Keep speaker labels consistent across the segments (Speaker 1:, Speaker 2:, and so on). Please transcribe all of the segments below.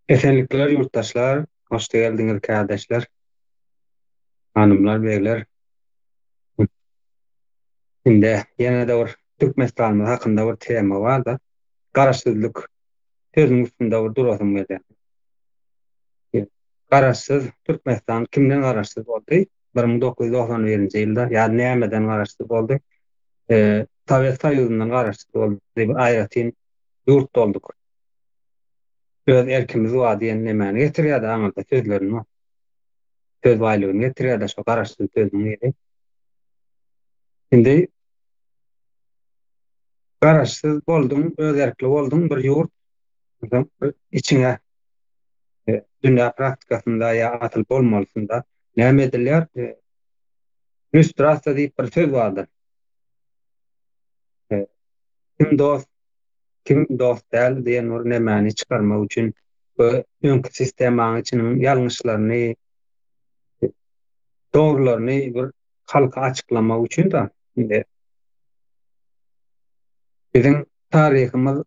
Speaker 1: Esenlikler ýurtdaşlar, hoş geldiňiz kärdeşler, hanymlar, begler. Indi ýene-de bir Türkmenistanymyz hakynda bir tema bar-da, Garaşsyzlyk sözüniň üstünde bir durasym gelýär. Garaşsyz Türkmenistan kimden garaşsyz boldy? 1991-nji ýylda ýa nämeden garaşsyz boldy? Sowet Soýuzyndan garaşsyz boldy, bir aýratyn ýurt bolduk. Öz erkimiz bar diýen nemäni getirýär-de aňyrda sözlerini bar. Söz baýlygyny getirýär-de şo garaşsyz sözüniň ýeri. Indi garaşsyz bolduň, öz erkli bolduň bir ýurt. Onsoň içiňe dünýä praktikasynda ýa asyl bolmalysynda näme edilýär? Lýustrasiýa diýip bir söz bardyr. Kim dost, kim dost däl diýen bir nemäni çykarmak üçin we öňki sistemanyň içiniň ýalňyşlaryny, dogrularyny bir halka açyklamak üçin da indi biziň taryhymyz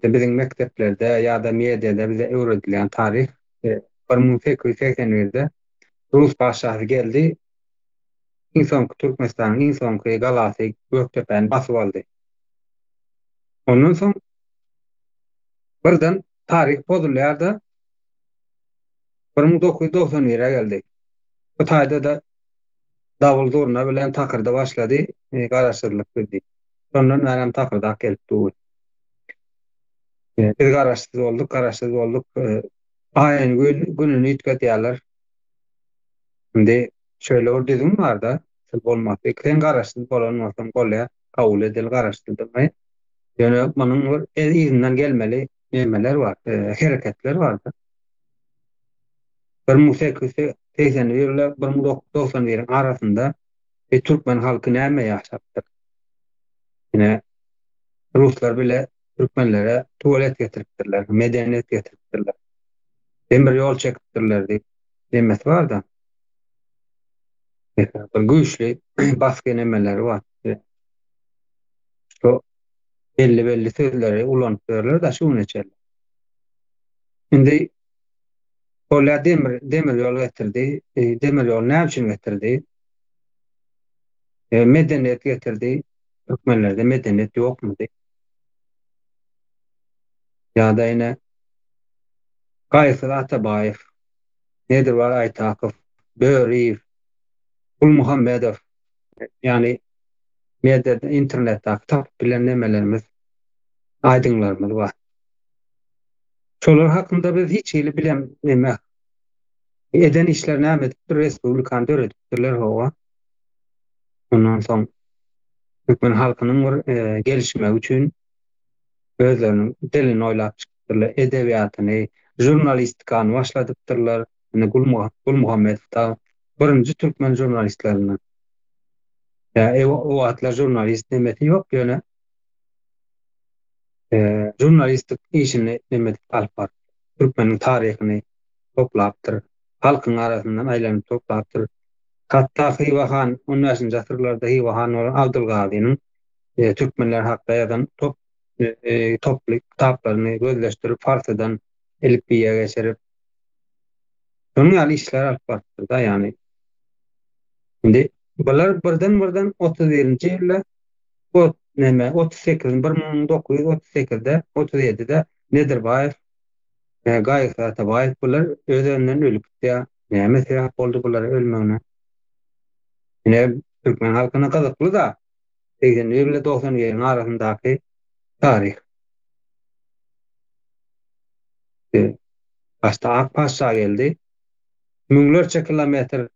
Speaker 1: biziň mekdeplerde ýa-da mediada bize öwredilýän taryh 1881-de Rus patyşasy geldi, iň soňky Türkmenistanyň iň soňky galasy Gökdepäni basyp aldy. Ondan soň birden taryh bozulýar-da, 1991-e geldi. Bu taýda-da dawul-zurna bilen takyrdy başlady, garaşsyzlyk biz diýip. Şondan bärem takyrdak gelip dur. Biz garaşsyz bolduk, garaşsyz bolduk. Aýyny, gününi üýtgedýärler. Indi şeýle bir düzgün bar-da, şol bolmasy. Sen garaşsyz bolan bolsaň bolýar, kabul edil garaşsyzdygyňy. Ýöne munuň bir yzyndan gelmeli nemeler bar, hereketler bar-da. 1881 ile 1991-iň arasynda türkmen halky näme ýaşapdyr? Ine, ruslar bile türkmenlere tualet getiripdirler, medeniýet getiripdirler. Demir ýol çekipdirler diýip, nemesi bar-da. Bir güýçli basgy nemeleri bar. Şu belli-belli sözleri ulanyp ýörler-de şu güne çenli. Indi Bolýar demir demir ýol getirdi. Demir ýol näme üçin getirdi? Medeniýet getirdi. Türkmenlerde medeniýet ýokmudy? Ýa-da ine Gaýgysyz Atabaýew, Nedirbaý Aýtakow, Böriýew, Gulmuhammedow, ýagny mediada, internetdäki tapyp bilen nemelerimiz, aýdyňlarymyz bar. Şolar hakynda biz hiç hili bilem neme. Eden işler näme edipdir, respublikany döredipdirler hawa. Ondan soň türkmen halkynyň bir e, gelişmegi üçin özleriniň dilini oýlap çykypdyrlar, edebiýatyny, žurnalistikany başladypdyrlar. Indi Gulmuhammedow da birinji türkmen žurnalistlerinden. Ýa e, o wagtlar žurnalist nemesi ýok, ýöne žurnalistik işini neme edip alyp barypdyr. Türkmeniň taryhyny toplapdyr. Halkyň arasyndan aýlanyp toplapdyr. Hatda Hywa han, on bäşinji asyrlarda Hywa han bolan Abdylgazynyň türkmenler hakda ýazan top toply kitaplaryny gözleşdirip, farsydan elipbiýe geçirip, şonuň ýaly işler alyp barypdyr-da, ýagny. Indi bular birden-birden 31-nji ýylda Ot neme 38 1938-de 37-de Nedirbaýew Gaýgysyz Atabaýew bular öz-özünden ölüp gitýär. Näme sebäp boldy bulara ölmegine? Ine türkmen halkyna gyzykly-da 81 ile 91-iň arasyndaky taryh. Başda Ak patyşa geldi. Müňlerçe kilometr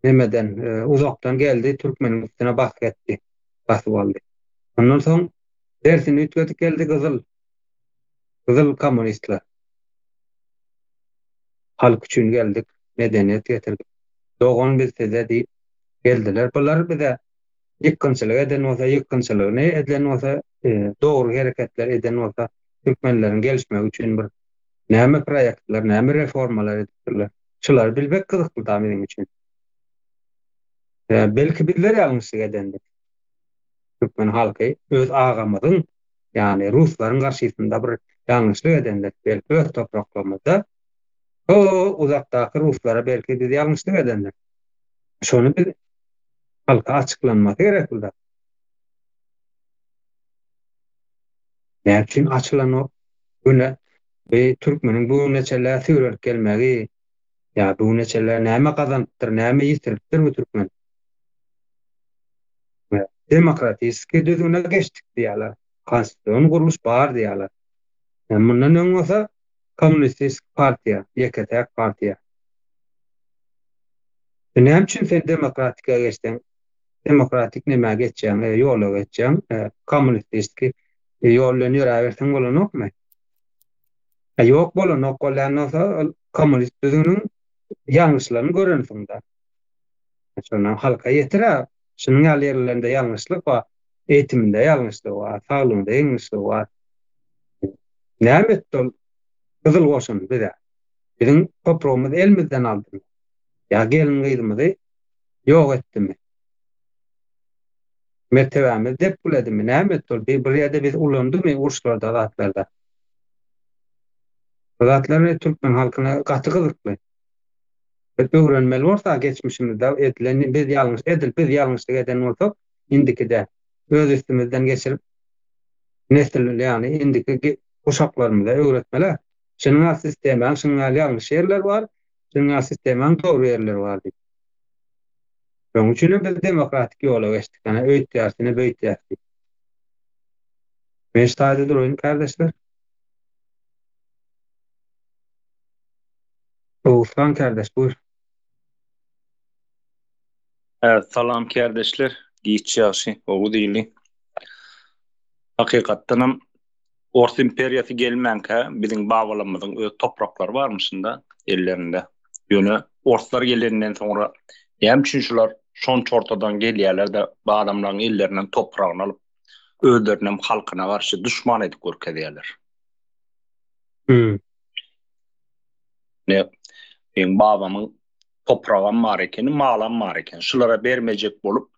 Speaker 1: nemeden uzakdan geldi, türkmeniň üstüne basgy etdi, basyp aldy. Ondan soň dersini üýtgedip geldi gyzyl, gyzyl kommunistler. Halk üçin geldik, medeniýet getirdik. Dogan biz size diýip geldiler. Bular bize ýykgynçylyk eden bolsa, ýykgynçylygyny edilen bolsa, dogry hereketler eden bolsa, türkmenleriň gelişmegi üçin bir näme proýektler, näme reformalar edipdirler. Şulary bilmek gyzykly da meniň üçin. Belki bizler ýalňyşlyk edendik. Türkmen halky öz agamyzyň. Ýagny ruslaryň garşysynda bir ýalňyşlyk edendir. Belki öz topraklarymyzda ho uzakdaky ruslara belki biz ýalňyşlyk edendir. Şony biz halka açyklanmasy gerek bu zat. Näme üçin açylanok? Güne bu türkmeniň bu güne çenli süýrenip gelmegi ýa bu güne çenli näme gazanypdyr, näme ýitiripdir bu türkmen? Demokratiski düzgüne geçdik diýýärler. Konstitusion gurluş bar diýýärler. Mundan öň bolsa kommunistik partiýa, ýeke-täk partiýa. Näme üçin sen demokratika geçseň, demokratik nämä geçýäň, ýola geçýäň, kommunistiki ýol bilen ýöräberseň bolanokmy? Ýok, bolanok bolýan bolsa, ol kommunist düzgüniň ýalňyşlaryny görensiň-dä. Şondan halka ýetir-ä, şunuň ýaly ýerlerinde ýalňyşlyk bar, eýitiminde ýalňyşlyk bar, saglygynda ýalňyşlyk bar. Näme etdi ol Gyzyl goşun bize? Biziň topragymyzy elimizden aldymy? Ýa gelin-gyzymyzy ýok etdimi? Mertebämizi depgiledimi? Näme etdi ol? Bir ýerde bizi ulandymy uruşlarda, zatlarda? Bu zatlar türkmen halkyna gaty gyzykly. Biz öwrenmeli bolsa geçmişimizde edilen biz ýalňyş edil biz ýalňyşlyk eden bolsak indikide öz üstümizden geçirip nesil ýagny indiki guşaklarymyza öwretmeli. Şunuň ýaly sistemaň şunuň ýaly ýalňyş ýerleri bar, şunuň ýaly sistemaň dogry ýerleri bar diýip. Şonuň üçin hem biz demokratik ýola geçdik. Ýa öýtýäris, ýa beýtýäris diýip. Men şu taýda duraýyn kardeşler. Oguzhan kardeş buyur.
Speaker 2: Salam kardeşler, giç ýagşy, Oguz ili. Hakykatdanam Ors imperiýasy gelmänkä biziň babalarymyzyň öz topraklary barmyşynda ellerinde. Ýöne orslar gelenden soňra näme üçin şular şonça ortadan gelýärler-de bu adamlaryň ellerinden topragyny alyp özlerinem halkyna garşy duşman edip görkezýärler.
Speaker 1: Hmm.
Speaker 2: Ne meň babamyň topragam bar ekeni, malam bar eken. Şulara bermejek bolup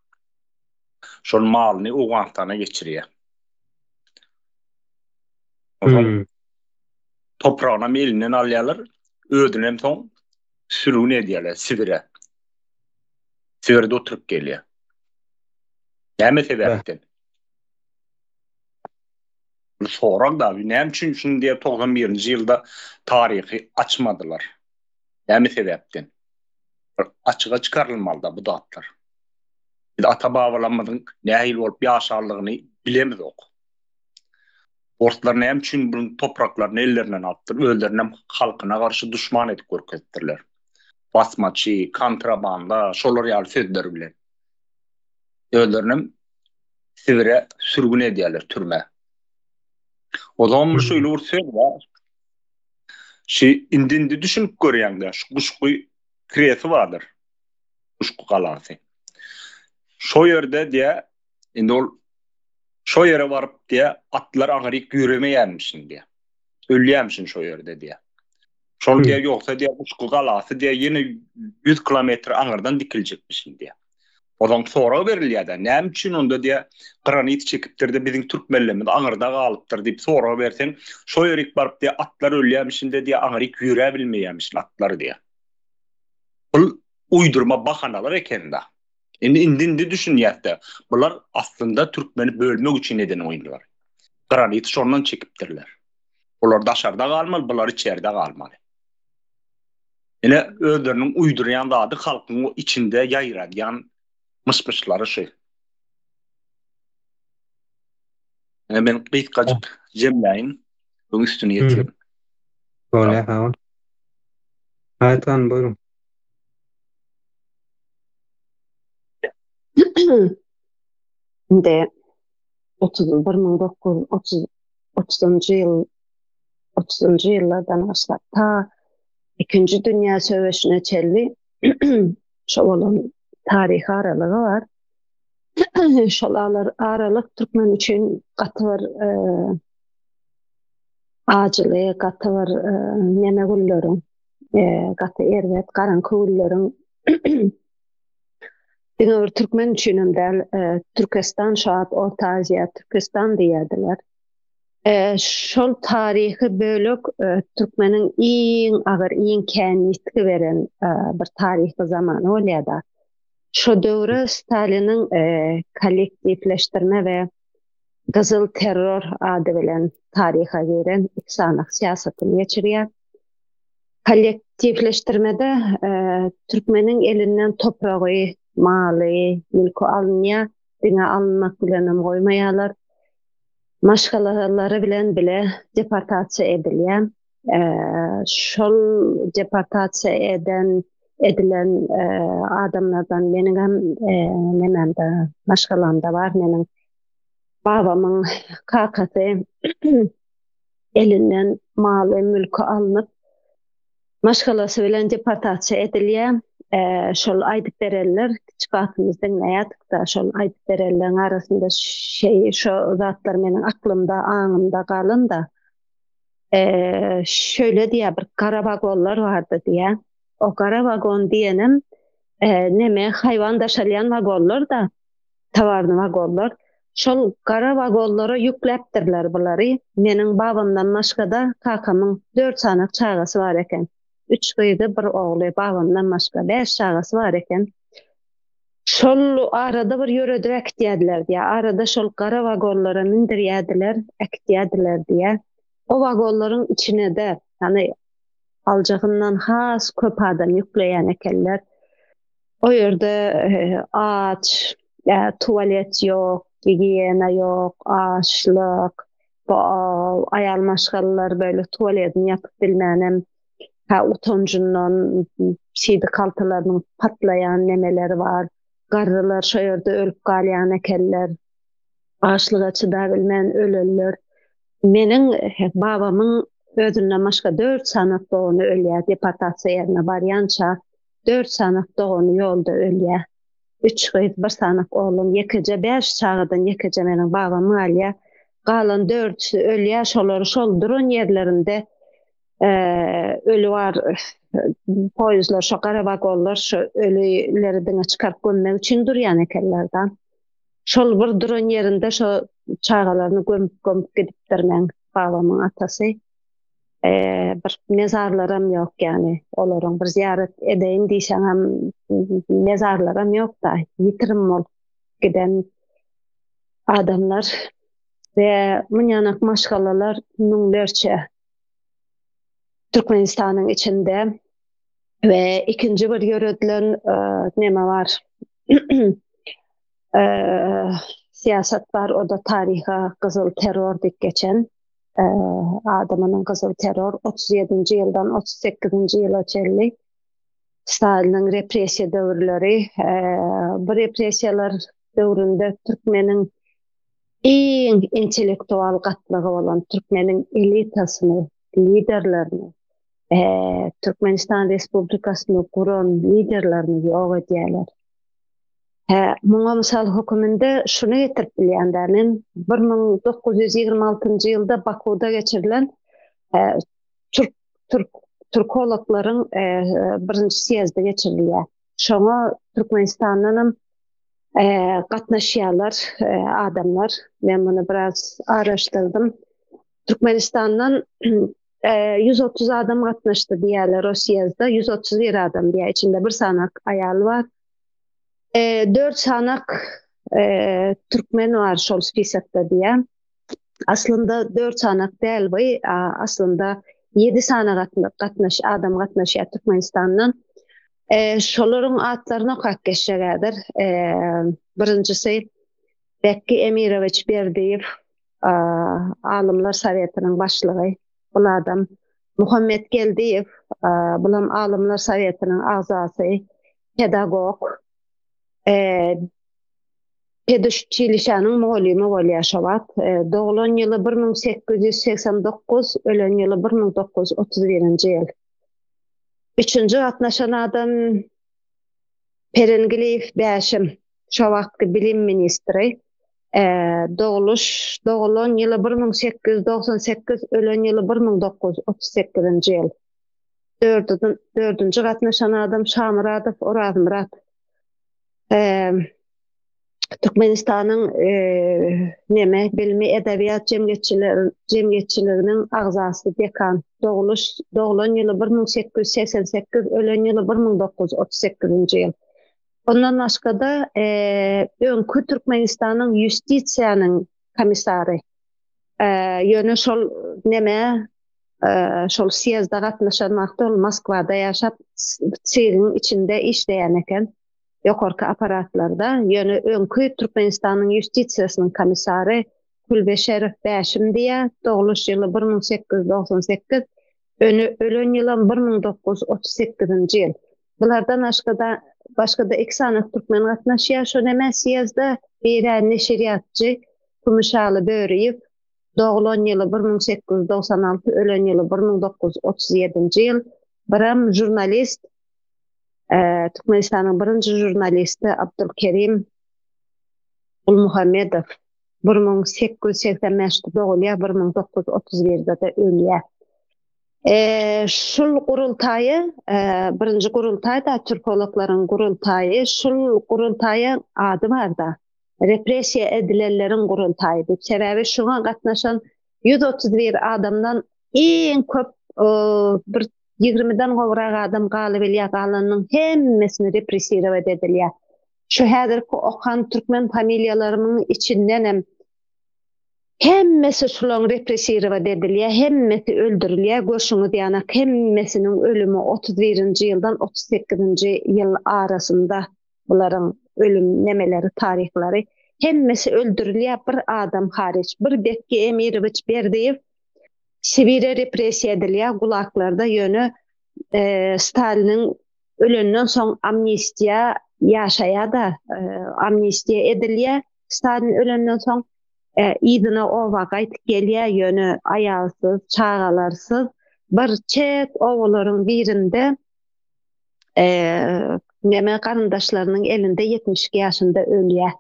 Speaker 2: şol malyny Owganystana geçirýär. Onsoň
Speaker 1: Hmm.
Speaker 2: topragynam elinden alýarlar, özünem soň sürgün edýärler Sibire. Sibirde oturyp gelýär. Näme sebäpden? Bu sorag da, näme üçin şuny diýip 91-nji ýylda taryhy açmadylar? Näme sebäpden? Bir açyga çykarylmaly da bu zatlar. Biz ata-babalarymyzyň nähili bolup ýaşanlygyny bilemizok. Orslar näme üçin bu topraklaryny ellerinden alypdyr, özlerinem halkyna garşy duşman edip görkezipdirler. Basmaçy, kontrabanda, şolar ýaly sözler bilen. Özlerinem Sibire sürgün edýärler türmä. O zaman bir şeýle bir söz bar. Şi indi-indi düşünip görýäň-de, şu Guşgy kresi bardyr. Guşgy galasy. Şo ýerde diýä, indi ol şo ýere baryp diýä, atlar aňryk ýöremeýärmişin diýä. Ölýärmişin şo ýerde diýä. Şol diýä ýogsa diýä Guşgy galasy diýä ýene 100 kilometr aňyrdan dikiljekmişin diýä. Ozan sorag berilýär-de, näme üçin onda diýä granit çekipdir-de biziň türkmenlerimiz aňyrda galypdyr diýip sorag berseň, şo ýerik baryp diýä atlar ölýärmişin-de diýä aňryk ýöräbilmeýärmişin atlar diýä. Bul uýdurma bahanalar eken-da. Indi indi-indi düşünýäs-de, bular aslynda türkmeni bölmek üçin eden oýunlar. Graniti şondan çekipdirler. Olar daşarda galmaly, bular içerde galmaly. Ine özleriniň uýdurýan zady halkyň içinde ýaýradýan myş-myşlary şu. Ine men gysgajyk jemläýin, öň üstüni ýetirin.
Speaker 1: Bolýar, sag bol. Aýtgan buýruň.
Speaker 3: Indi 1930 otuzynjy ýyl otuzynjy ýyllardan başlap ta Ikinji dünýä söweşine çenli şo bolan taryhy aralygy bar. Şol aralyk türkmen üçin gaty bir e, ajyly, gaty bir e, neme günleriň, e, gaty erbet, garaňky günleriň diňe bir türkmen üçin hem däl, e, Türkestan şo Orta Aziýa Türkestan diýerdiler. Şol taryhy bölek türkmeniň iň agyr, iň kän ýitgi beren bir taryhy zamany bolýar-da. Şo döwre Staliniň kollektiwleşdirme we gyzyl terror ady bilen taryha giren iki sany syýasatyny geçirýär. Kollektiwleşdirmede türkmeniň elinden topragy, maly, mülki alynýar, diňe alynmak bilenem goýmaýarlar. Maşgalalary bilen bile deportasiýa edilýär. Şol deportasiýa eden edilen adamlardan meniňem nememde maşgalamda bar meniň babamyň kakasy elinden maly mülki alnyp maşgalasy bilen deportasiýa edilýär. Şol aýdyp berenler kiçi wagtymyz diňleýärdik-de, şol aýdyp berenleriň arasynda şeý şo zatlar meniň aklymda, aňymda galan-da. Şöyle diýýär, bir gara wagonlar bardy diýýär. O gara wagon diýenem neme haýwan daşalýan wagonlar-da, towarny wagonlar. Şol gara wagonlara ýükläpdirler bulary. Meniň babamdan başga-da kakamyň dört sany çagasy bar eken. Üç gyzy, bir ogly, babamdan başga bäş çagasy bar eken. Şol arada bir ýöredip äkitýärdiler diýýär. Arada şol gara wagonlara mündürýärdiler, äkitýärdiler diýýär. O wagonlaryň içine-de, ýagny aljagyndan has köp adam ýükleýän ekenler. O ýerde aç, tualet ýok, gigiýena ýok, açlyk, bu aýal maşgalalar böyle tualetini ýapyp bilmänem Hä utanjyndan siýdik haltalarynyň patlaýan nemeleri bar. Garrylar şo ýerde ölüp galýan ekenler. Açlyga çydabilmän ölenler. Meniň babamyň özünden başga dört sany dogany ölýär deportasiýa ýerine barýança dört sany dogany ýolda ölýär. Üç gyz, bir sany oglan, ýekeje bäş çagadan ýekeje meniň babam galýar. Galan dördüsi ölýär, şolary şol duran ýerlerinde öli bar poýezdler şo gara wagonlar şo ölileri diňe çykaryp gömmek üçin durýan ekenler-da. Şol bir duran ýerinde şo çagalaryny gömüp gömüp gidipdir meň babamyň atasy. Bir mezarlaram ýok ýagny olaryň bir zyýarat edeýin diýseňem mezarlaram ýok-da ýitirim bolup giden adamlar we munýanak maşgalalar müňlerçe Türkmenistanyň içinde we ikinji bir ýöredilen neme bar syýasat bar o da taryha gyzyl terror diýip geçen adamynyň gyzyl terror 37-nji ýyldan 38-nji ýyla çenli Staliniň repressiýa döwürleri bu repressiýalar döwründe türkmeniň iň intellektual gatlagy bolan türkmeniň elitasyny, liderlerini, Türkmenistan Respublikasyny guran liderlerini ýok edýärler. Hä, muňa mysal höküminde şuny getirip bilýän-dä men, 1926-njy ýylda Bakuwda geçirilen türk türk türkologlaryň birinji sýezdi geçirilýär. Şoňa Türkmenistandanam gatnaşýarlar adamlar. Men muny biraz araşdyrdym. Türkmenistandan 130 adam gatnaşdy diýýärler o sýezde. 131 adam diýýär. Içinde bir sanak aýal bar. 4 sanak türkmen bar şol spisokda diýýär. Aslynda 4 sanak däl bu. Aslynda 7 sany gatnaş adam gatnaşýar Türkmenistandan. Şolaryň atlaryny okap geçjek häzir. Birinjisi Bekki Emirowiç Berdiýew, Alymlar sowetiniň başlygy. Bul adam Muhammet Geldiýew, bulam Alymlar sowetiniň agzasy, pedagog. Peduçilişäniň mugallymy bolýar şo wagt. Doglan ýyly 1889, ölen ýyly 1931-nji ýyl. Üçünji gatnaşan adam Perengileýew Bäşim, şo wagtky bilim ministri. Dogluş, doglan ýyly 1898, ölen ýyly 1938-nji ýyl. Dördünji gatnaşan adam Şamyradow Orazmyrat. Türkmenistanyň neme bilimi edebiýat jemgyýetçiliginiň agzasy dekan. Dogluş doglan ýyly 1888, ölen ýyly 1938-nji ýyl. Ondan başga-da öňki Türkmenistanyň ýustisiýanyň komissary. Ýöne şol neme şol sýezde gatnaşan wagty ol Moskwada ýaşap, ÇIG-iň içinde işleýän eken. Ýokarky apparatlarda, ýöne öňki Türkmenistanyň ýustisiýasynyň komissary Külbeşerow Bäşim diýýär, dogluş ýyly 1898, öne ölen ýylam 1938-nji ýyl. Bulardan başga-da başga-da iki sany türkmen gatnaşýar şo nämä sýezde, biri neşirýatçy Kümüşaly Böriýew, doglan ýyly 1896, ölen ýyly 1937-nji ýyl, birem žurnalist Türkmenistanyň birinji žurnalisti Abdulkerim Gulmuhammedow 1885-de dogulýar, 1931-de-de ölýär. Şul gurultaýy, birinji gurultaý-da türkologlaryň gurultaýy, şul gurultaýyň ady bar-da, repressiýa edilenleriň gurultaýy diýip. Sebäbi şuňa gatnaşan 131 adamdan iň köp bir Ýigrimiden gowrak adam galybilýär, galanynyň hemmesini repressirowat edilýär. Şu häzirki okan türkmen familiýalarymyň içindenem hemmesi şulaň repressirowat edilýär, hemmesi öldürilýär. Görşüňiz ýanak hemmesiniň ölümi otuz birinji ýyldan otuz sekizinji ýyl arasynda bularyň ölüm nemeleri taryhlary hemmesi öldürilýär bir adam hariç. Bir Bekgi Emirowiç Berdiýew Sibire repressiýa edilýär gulaklarda ýöne Staliniň ölenden soň amnistiýa ýaşaýada amnistiýa edilýär Stalin ölenden soň yzyna oba gaýtyp gelýär ýöne aýalsyz çagalarsyz bir çet obalaryň birinde neme garyndaşlarynyň elinde 72 ýaşynda ölýär.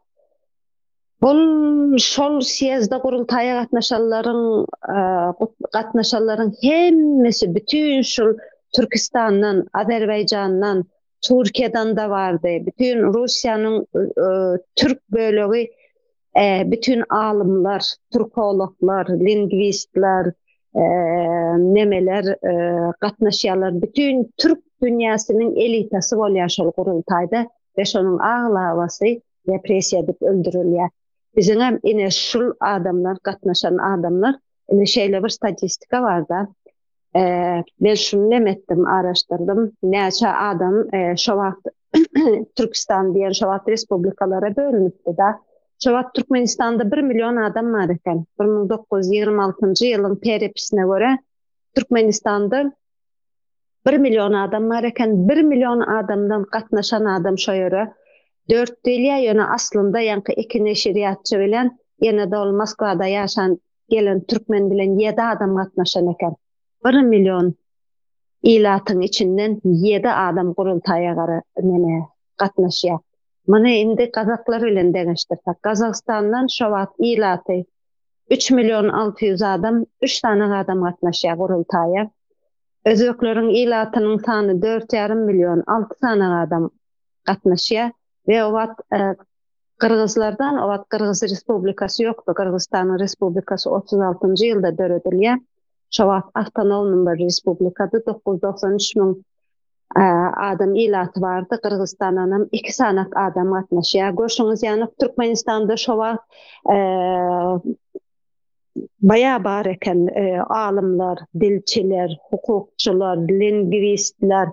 Speaker 3: Bul şol sýezde gurultaýa gatnaşanlaryň gatnaşanlaryň hemmesi bütin şul Türkistandan, Azerbaýjandan, Türkiýeden-de bardy. Bütin Russiýanyň türk bölegi bütin alymlar, türkologlar, lingwistler, nemeler gatnaşýarlar. Bütin türk dünýäsiniň elitasy bolýar şol gurultaýda we şonuň aglabasy repressiýa edip öldürilýär. Biziňem ine şul adamlar gatnaşan adamlar ine şeýle bir statistika barda. Men şuny nem etdim, araşdyrdym. Näçe adam şo wagt Türkistan diýen şo wagt respublikalara bölünipdi da. Şo wagt Türkmenistanda 1 million adam bar eken. 1926-njy ýylyň perepisine görä Türkmenistanda 1 million adam bar eken. 1 million adamdan gatnaşan adam şo ýere 4 diýilýär. Ýöne aslynda ýaňky iki neşirýatçy bilen ýene-de ol Moskwada ýaşan gelen türkmen bilen 7 adam gatnaşan eken. 1 million ilatyň içinden 7 adam gurultaýa gara neme gatnaşýar. Muny indi gazaklar bilen deňeşdirsek, Gazagystandan şo wagt ilaty 3 million 600 adam, 3 sany adam gatnaşýar gurultaýa. Özbekleriň ilatynyň sany dört ýarym million, alty sany adam gatnaşýar we o wagt gyrgyzlardan, o wagt Gyrgyz Respublikasy ýokdy, Gyrgyzystanyň Respublikasy otuz altynjy ýylda döredilýär. Şo wagt awtonomny bir respublikady, 993 müň adam ilaty bardy, Gyrgyzystandanam iki sanak adam gatnaşýar. Görşüňiz ýaly, Türkmenistanda şo wagt Baýa bar eken alymlar, dilçiler, hukukçylar, lingwistler.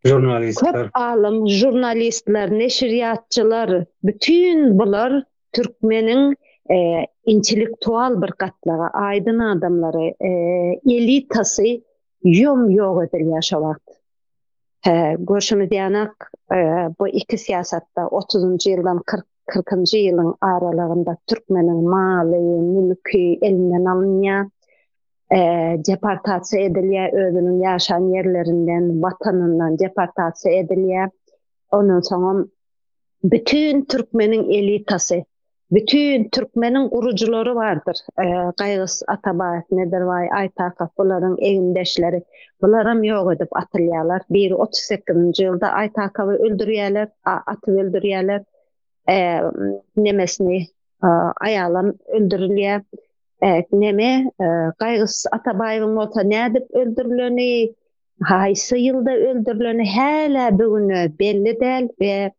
Speaker 1: Žurnalistler.
Speaker 3: Köp alym, žurnalistler, neşirýatçylar, bütin bular türkmeniň intellektual bir gatlagy, aýdyn adamlary, elitasy ýom-ýok edilýär şo wagt. Görşümiz ýanak, bu iki syýasatda otuzynjy ýyldan 40 kyrkynjy ýylyň aralygynda türkmeniň maly, mülki elinden alynýar, deportasiýa edilýär, özüniň ýaşan ýerlerinden, watanyndan deportasiýa edilýär. Ondan soňam bütin türkmeniň elitasy, bütin türkmeniň gurujylary bardyr. Gaýgysyz Atabaýew, Nedirbaý Aýtakow bularyň egindeşleri. Bularam ýok edip atylýarlar. Biri otuz sekizinji ýylda Aýtakowy öldürýärler, atyp öldürýärler. Nemesini aýalam öldürilýär. Neme Gaýgysyz Atabaýewiň bolsa nädip öldürileni, haýsy ýylda öldürileni hälä bu güne belli däl we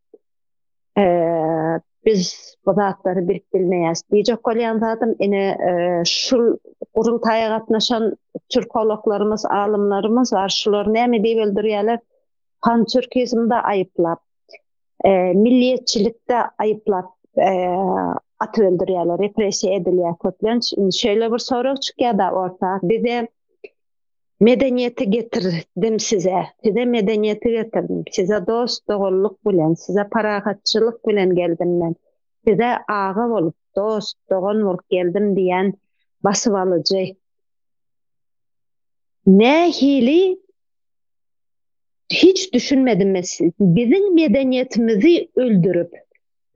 Speaker 3: biz bu zatlary bilip bilmeýäs. Diýjek bolýan zadym ine şul gurultaýa gatnaşan türkologlarymyz, alymlarymyz bar, şular näme diýip öldürýärler? Pantürkizmde aýyplap, milliýetçilikde aýyplap atyp öldürýärler, repressiýa edilýär köplenç. Indi şeýle bir sorag çykýar-da orta, bize medeniýeti getirdim size, size medeniýeti getirdim, size dost-doganlyk bilen, size parahatçylyk bilen geldim men, size aga bolup, dost, dogan bolup geldim diýen basybalyjy nähili Hiç düşünmedim men biziň medeniýetimizi öldürip,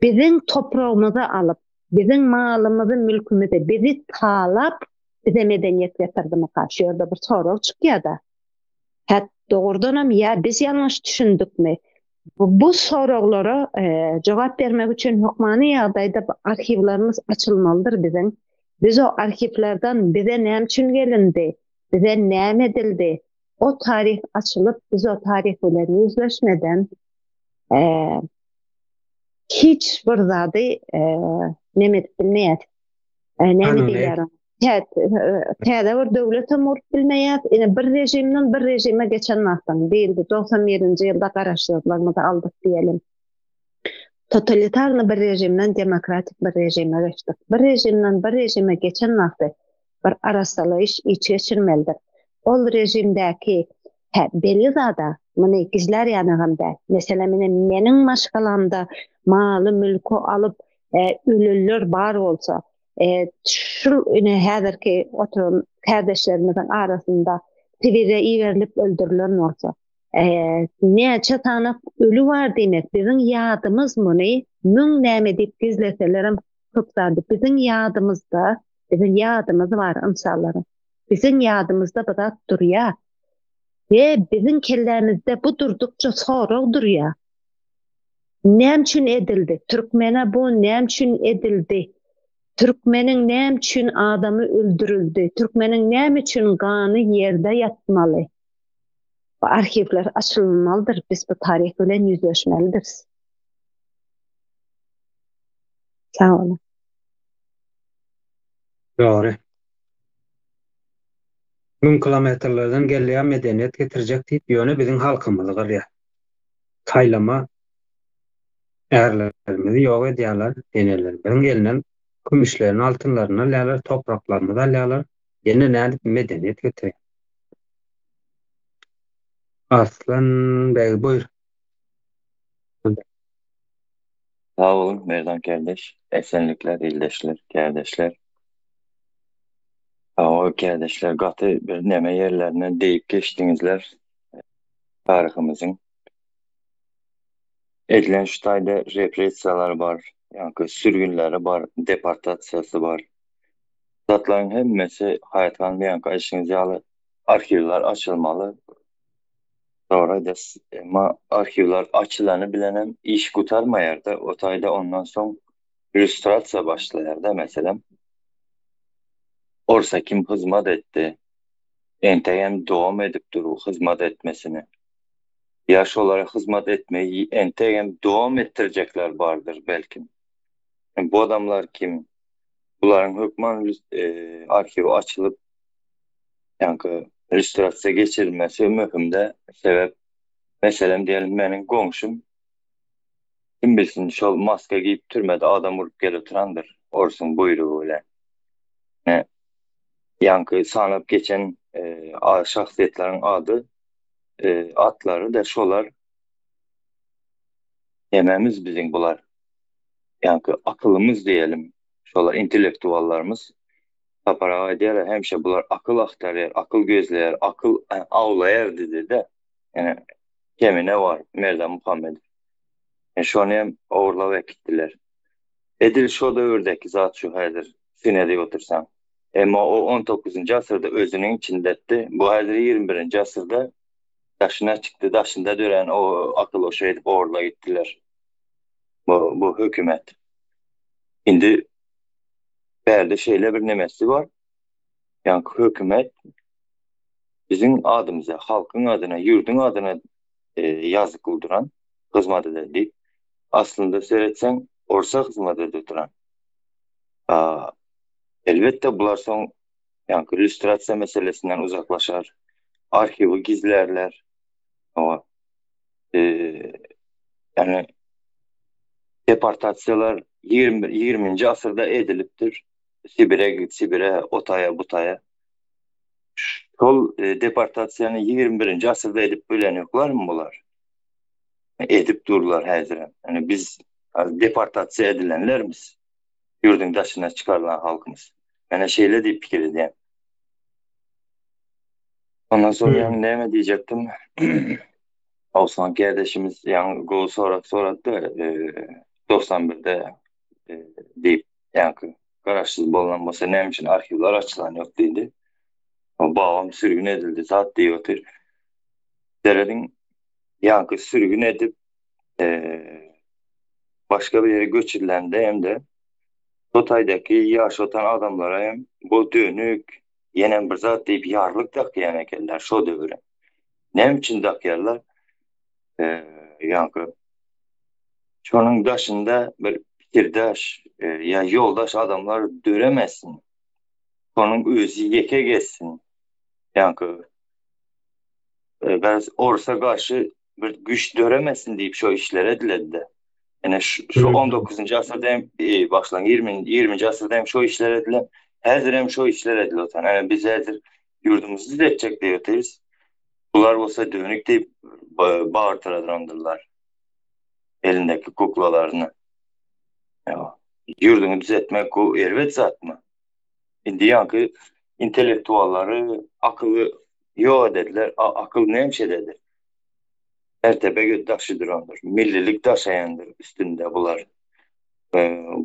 Speaker 3: biziň topragymyzy alyp, biziň malymyzy, mülkümizi, bizi talap bize medeniýet getirdimika? Şu ýerde bir sorag çykýada. Hä dogrudanam ýa biz ýalňyş düşündikmi? Bu soraglara jogap bermek üçin hökmany ýagdaýda arhiwlerimiz açylmalydyr biziň. Biz o arhiwlerden bize näme üçin gelindi, bize näme edildi, O taryh açylyp, biz o taryh bilen ýüzleşmeden hiç bir zady neme edip bilmeýäs. Näme diýýär? Täze bir döwlet hem gurup bilmeýäs. Ine bir režimden bir režime geçen wagtyň diýildi. 91-nji ýylda garaşsyzlygymyzy aldyk diýelim. Totalitarny bir režimden demokratik bir režime geçdik. Bir režimden bir režime geçen wagty bir arassalaýyş iş geçirmelidir. Ol režimdäki, hä, belli zada, muny gizlär ýanagam däl. Meselem, ine, meniň maşgalamda maly-mülki alyp, ölenler bar bolsa, şul ine häzirki oturan kärdeşlerimiziň arasynda Sibire iberilip öldürilen bolsa, näçe sany öli bar diýmek, biziň ýadymyz muny müň näme diýip gizleselerem köp zady biziň ýadymyzda Biziň ýadymyz bar ynsanlaryň. Biziň ýadymyzda bu zat durýar. We biziň kellämizde bu durdukça sorag durýar. Näme üçin edildi? Türkmene bu näme üçin edildi? Türkmeniň näme üçin adamy öldürildi? Türkmeniň näme üçin gany ýerde ýatmaly? Bu arhiwler açylmalydyr, biz bu taryh bilen ýüzleşmelidiris. Sag boluň.
Speaker 1: Dogry. Müň kilometrlerden gelýär medeniýet getirjek diýip, ýöne biziň halkymyzy gyrýar. Saýlama ärlerimizi ýok edýärler, enelerimiziň elinden kümüşlerini, altynlaryny alýarlar, topraklarymyzy alýarlar. Ýene nädip medeniýet getirýär? Arslan beg buýr.
Speaker 4: Sag boluň Merdan kärdeş. Esenlikler ildeşler, kärdeşler. Hawa kärdeşler gaty bir neme ýerlerine degip geçdiňizler taryhymyzyň. Edilen şu taýda repressiýalar bar, ýaňky sürgünleri bar, deportasiýasy bar. Zatlaryň hemmesi Haýat hanym ýaňky aýdyşyňyz ýaly arhiwler açylmaly. Dogry aýdýas. Emma arhiwler açylany bilenem iş gutarmaýar-da, o taýda ondan soň lýustrasiýa başlaýar-da, meselem, orsa kim hyzmat etdi, entegem dowam edip dur bu hyzmat etmesini. Ýa şolara hyzmat etmeyi entegem dowam etdirjekler bardyr belkim. Bu adamlar kim? Bularyň hökman arhiwi açylyp, ýaňky lýustrasiýa geçirilmesi möhümde. Sebäp, meselem diýelim, meniň goňşym kim bilsin şol maska geýip türmede adam urup gelip oturandyr orsuň buýrugy bilen. Ine, ýaňky sanap geçen şahsyýetleriň ady, atlary-da şolar. Nememiz biziň bular? Ýaňky akylymyz diýelim, şolar intellektuallarymyz. Sapar aga aýdýar-a hemişe bular akyl agtarýar, akyl gözleýär, akyl awlaýar diýdi-de. Ýöne kemine bar Merdan Muhammedow. Ýöne şony hem ogurlap äkitdiler. Edil şo döwürdäki zat şu häzir syn edip otursaň. Emma o on dokuzynjy asyrda özüniň içindetdi, bu häzir ýigrimi birinji asyrda daşyna çykdy, daşynda dörän o akyl şeýdip ogurlap gitdiler. Bu bu hökümet. Indi bärde şeýle bir nemesi bar. Ýaňky hökümet biziň adymyza, halkyň adyna, ýurduň adyna ýazykly duran, hyzmat eder diýip. Aslynda seretseň, orsa hyzmat edip duran. Elbetde bular soň ýaňky lýustrasiýa meselesinden uzaklaşar, arhiwi gizlärler. Hawa. Ýagny deportasiýalar ýigriminji asyrda edilipdir. Sibire git, Sibire, o taýa, bu taýa. Şol deportasiýany 21-nji asyrda edip bilenoklarmy bular? Edip durlar häzirem. Ýani biz deportasiýa edilenlermiz. Ýurduň daşyna çykarylan halkymyz. Menä şeýle diýip pikir edýän. Ondan soň ýaňy näme diýjekdim? Osman kardeşimiz ýaňy gowy sorag sorady-da, 91-de diýip Ýaňky garaşsyz bolan bolsa näme üçin arhiwler açylan ýok diýdi. Babam sürgün edildi zat diýip otyr. Serediň ýaňky sürgün edip başga bir ýere göçürilende hem-de şo taýdaky ýaşatan adamlara hem bu dönük ýenem bir zat diýip ýarlyk dakýan ekenler şo döwre. Näme üçin dakýarlar? Ýaňky Şonuň daşynda bir pikirdeş ýa ýoldaş adamlar döremesin. Şonuň özi ýeke gezsin. Ýaňky garaz orsa garşy bir güýç döremesin diýip şo işler ediledi-de. Ine şu on dokuzynjy asyrda hem başlan ýigriminji asyrda hem şo işler edilen, häzir hem şo işler edilip otyr. Ine biz häzir ýurdumyzy düzetjek diýip otyrys. Bular bolsa dönük diýip bagyrtyradyrandyrlar. Elindäki kuklalaryny. Ýa, ýurduňy düzetmek bu erbet zatmy? Indi ýaňky intellektuallary akyly ýok edediler. Akyl näme ededi? Mertebe daşy durandyr. Millilik daşaýandyr üstünde bular.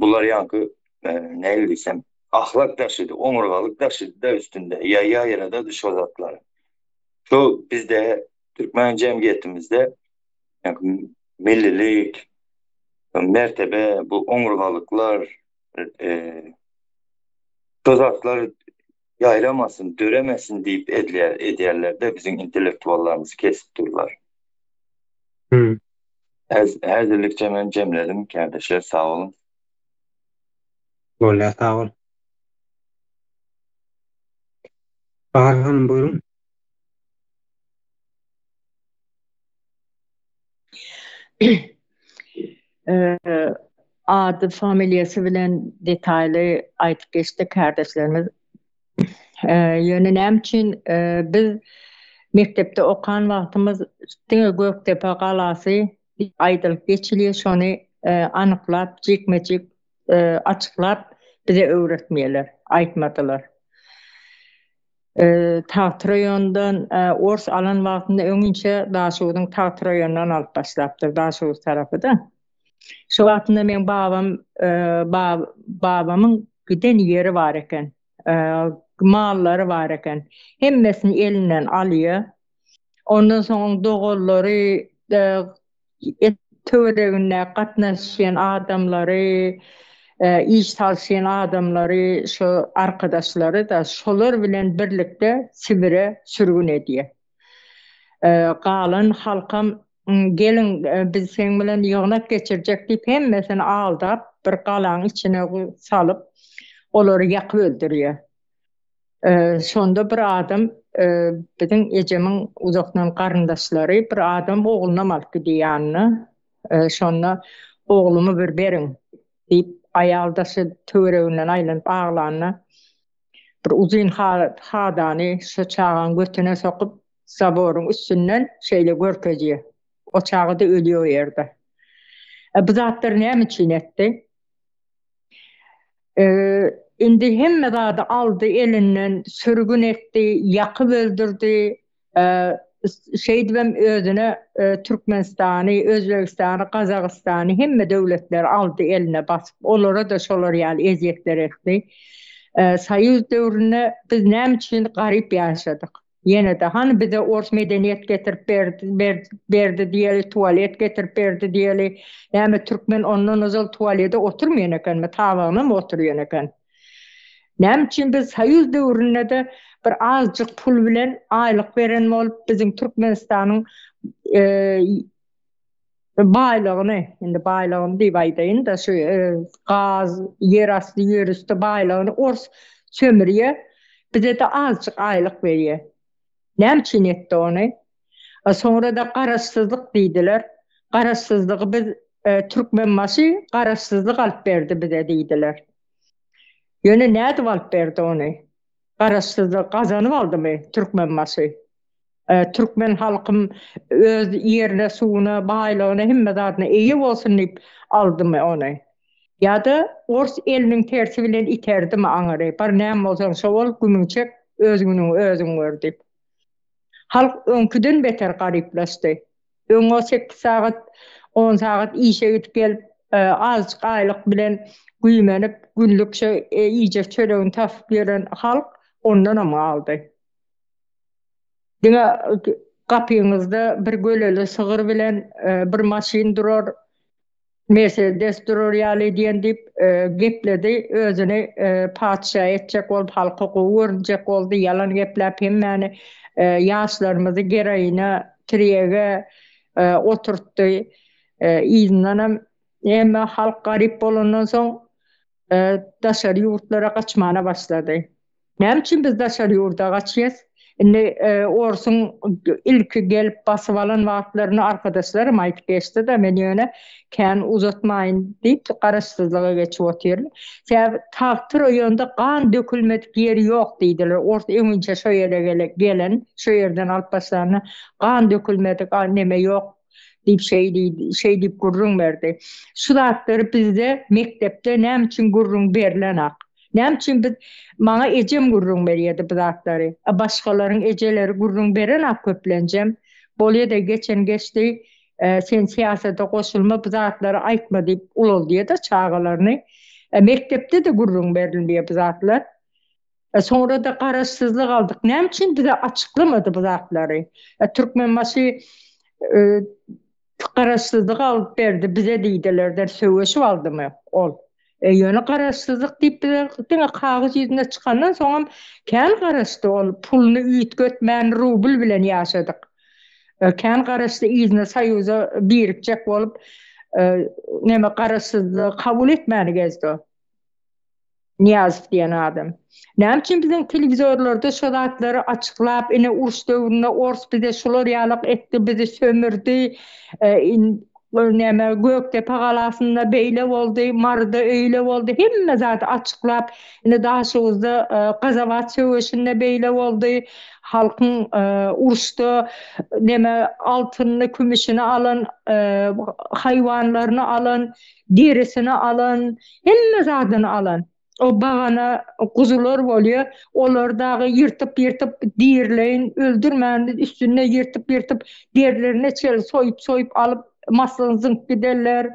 Speaker 4: Bular ýaňky nähili diýsem, ahlak daşydy, oňurgalyk daşydy-da üstünde. Ýa ýaýradady şo zatlary. Şu bizde türkmen jemgyýetimizde millilik, mertebe, bu oňurgalyklar, şu zatlar ýaýramasyn, döremesin diýip edilýär, edýärler-de biziň intellektuallarymyzy kesip durlar.
Speaker 1: Hmm.
Speaker 4: Häzirlikçe men jemledim, kärdeşler sag boluň.
Speaker 1: Bolýar, sag bol. Bahar hanym buýruň.
Speaker 5: Ady, familiýasy bilen detaýly aýdyp geçdi kärdeşlerimiz. Ýöne näme üçin biz mekdepde okan wagtymyz diňe Gökdepe galasy aýdylyp geçilýär, şony anyklap, jikme-jik açyklap bize öwretmeýärler, aýtmadylar. Tagt raýonyndan ors alan wagtynda öňinçä Daşoguzyň Tagt raýonyndan alyp başlapdyr, Daşoguz tarapy-da. Şo wagtynda meň babam babamyň giden ýeri bar eken, mallary bar eken. Hemmesini elinden alýar. Ondan soň oň doganlary töwereginde gatnaşýan adamlary, iş salşýan adamlary, şo arkadaşlary-da şolar bilen birlikde Sibire sürgün edýär. Galan halkam geliň biz seň bilen ýygnak geçirjek diýip hemmesini aldap bir galaň içine salyp olary ýakyp öldürýär. Şonda bir adam biziň ejemiň uzakdan garyndaşlary bir adam oglunam alyp gidýär ýanyna. Şonda oglumy bir beriň diýip aýal daşy töwereginden aýlanyp aglanda bir uzyn hadany şo çagaň götüne sokup zaboryň üstünden şeýle görkezýär. O çaga-da ölýär o ýerde. Bu zatlary näme üçin etdi? Indi hemme zady aldy elinden, sürgün etdi, ýakyp öldürdi. Şeýdibem özüne Türkmenistany, Özbegistany, Gazagystany hemme döwletleri aldy eline basyp. Olara-da şolar ýaly ezýetler etdi. Soýuz döwründe biz näme üçin garyp ýaşadyk? Ýene-de, hany bize ors medeniýet getirip berdi, berdi diýeli, tualet getirip berdi diýeli. Näme türkmen ondan ozal tualede oturmaýan ekenmi, tabagynam oturýan eken. Näme üçin biz soýuz döwründe-de bir azjyk pul bilen aýlyk beren bolup biziň Türkmenistanyň baýlygyny, indi baýlygyny diýip aýdaýyn-da, şu gaz, ýerasty, ýerüsti baýlygyny ors sömürýär, bize-de azjyk aýlyk berýär. Näme üçin etdi ony? Soňra-da garaşsyzlyk diýdiler. Garaşsyzlygy biz Türkmenbaşy garaşsyzlyk alyp berdi bize diýdiler. Ýöne nädip alyp berdi ony? Garaşsyzlygy gazanyp aldymy Türkmenbaşy? Türkmen halkym öz ýerine, suwuna, baýlygyna, hemme zadyna eýe bolsun diýip aldymy ony? Ýa-da ors eliniň tersi bilen iterdimi aňyry, bar näme bolsaň şo bol, gümüňi çek, öz günüňi özüň gör diýip. Halk öňküden beter garyplaşdy. Öň o sekiz sagat, on sagat işe gidip gelip, azajyk aýlyk bilen güýmenip, günlük şo iýjek çöregini tapyp ýören halk ondanam galdy. Diňe gapyňyzda bir göleli sygyr bilen bir maşyn durar, Mersedes durar ýaly diýen diýip gepledi. Özüni patyşa etjek bolup, halka gowy görünjek boldy. Ýalan gepläp hemmäni ýaşlarymyzy geroina, tirýege oturtdy. Yzyndanam hemme halk garyp bolandan soň daşary ýurtlara gaçmana başlady. Näme üçin biz daşary ýurda gaçýas? Indi orsuň ilki gelip basyp alan wagtlaryny arkadaşlarym aýdyp geçdi-de, men ýöne kän uzatmaýyn diýip garaşsyzlyga geçip otyryn. Sebäbi Tagty raýonda gan dökülmedik ýeri ýok diýdiler. Ors öňinçä şo ýere gelen, şo ýerden alyp başlanda gan dökülmedik neme ýok diýip şeý diýdi, şeý diýip gürrüň berdi. Şu zatlary bizde mekdepde näme üçin gürrüň berlenak? Näme üçin biz maňa ejem gürrüň berýärdi bu zatlary. A başgalaryň ejeleri gürrüň berenak köplenjem. Bolýada geçen geçdi, sen syýasata goşulma bu zatlary aýtma diýip ulaldýada çagalaryny. Mekdepde-de gürrüň berilmeýär bu zatlar. Soňra-da garaşsyzlyk aldyk. Näme üçin bize açyklamady bu zatlary? Türkmenbaşy Garaşsyzlyk alyp berdi bize diýdiler-de söweşip aldymy ol. E ýöne garaşsyzlyk diýip bize diňe kagyz ýüzünde çykandan soňam kän garaşdy ol puluny üýtgetmän rubl bilen ýaşadyk. E, kän garaşdy yzyna soýuza birikjek bolup e, neme garaşsyzlygy kabul etmäni gezdi o. Nyýazow diýen adam. Näme üçin biziň telewizorlarda şo zatlary açyklap, ine uruş döwründe ors bize şular ýalak etdi, bizi sömürdi, näme Gökdepe galasynda beýle boldy, Maryda öýle boldy, hemme zady açyklap, ine Daşoguzda Gazawat söweşinde beýle boldy, halkyň uruşda näme altynyny, kümüşini alan, haýwanlaryny alan, derisini alan, hemme zadyny alan. O bagana guzular bolýar, olary dagy ýyrtyp-ýyrtyp dirileýin öldürmän üstünde ýyrtyp-ýyrtyp derilerine çenli soýup-soýup alyp maslygyny zyňyp giderler.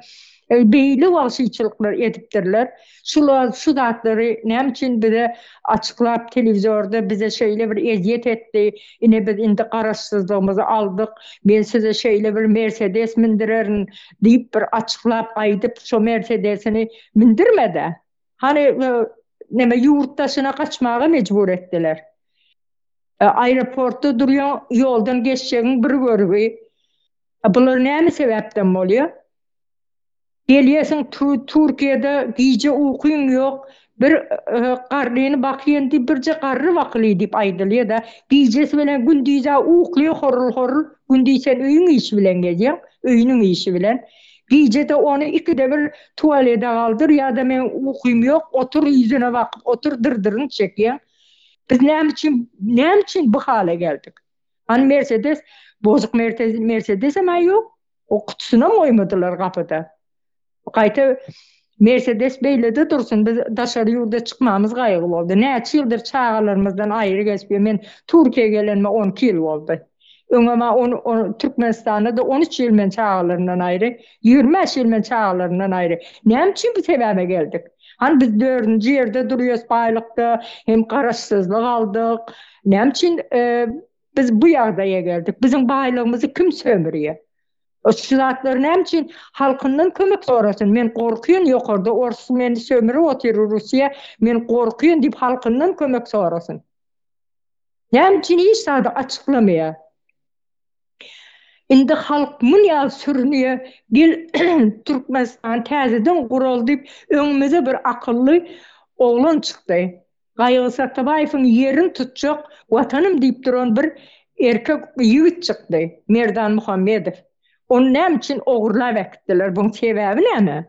Speaker 5: Beýle wagşyçylyklar edipdirler. Şular şu zatlary näme üçin bize açyklap telewizorda bize şeýle bir ezýet etdi, ine biz indi garaşsyzlygymyzy aldyk, men size şeýle bir Mersedes mindirerin diýip bir açyklap aýdyp şo Mersedesini mindirmedä. Hany neme ýurt daşyna gaçmaga mejbur etdiler. Aeroportda durýaň ýoldan geçjegiň bir görgi. Bular näme sebäpden bolýar? Gelýärsiň Türkiýede gije ukyň ýok, bir garryny bakýan diýip birje garry bakyly diýip aýdylýada, gijesi bilen gündizä uklaýar horul horul, gündiz sen öýüň işi bilen gezýäň, öýüniň işi bilen. Gijede ony ikide bir tualede galdyr ýa-da meň ukym ýok, otur ýüzüne bakyp otur dyrdyryny çekýäň. Biz näme üçin näme üçin bu hala geldik? Hany Mersedes, bozuk Mersedesem-ä ýok. O gutusynam goýmadylar gapyda. Gaýta Mersedes beýlede dursun, biz daşary ýurda çykmamyz gaýgy boldy. Näçe ýyldyr çagalarymyzdan aýry gezip ýör. Men Türkiýä gelenime 12 ýyl boldy. Öňem-ä on, Türkmenistanda-da 13 ýyl men çagalarymdan aýry, 25 ýyl men çagalarymdan aýry. Näme üçin bu sebäbe geldik? Hany biz dördünji ýerde durýas baýlykda, hem garaşsyzlyk aldyk. Näme üçin e, biz bu ýagdaýa geldik? Biziň baýlygymyzy kim sömürýär? Şu zatlar näme üçin halkyndan kömek sorasyn? Men gorkýan ýokarda ors meni sömürip otyr Russiýa, men gorkýan diýip halkyndan kömek sorasyn. Näme üçin hiç zady açyklamaýar? Indi halk mun ýaly sürünýär, gel Türkmenistan täzeden guraly diýip öňümize bir akylly oglan çykdy. Gaýgy Satabaýewiň ýerini tutjak Watanym diýip duran bir erkek ýigit çykdy, Merdan Muhammedow. Ony näme üçin ogurlap äkitdiler, buň sebäbi näme?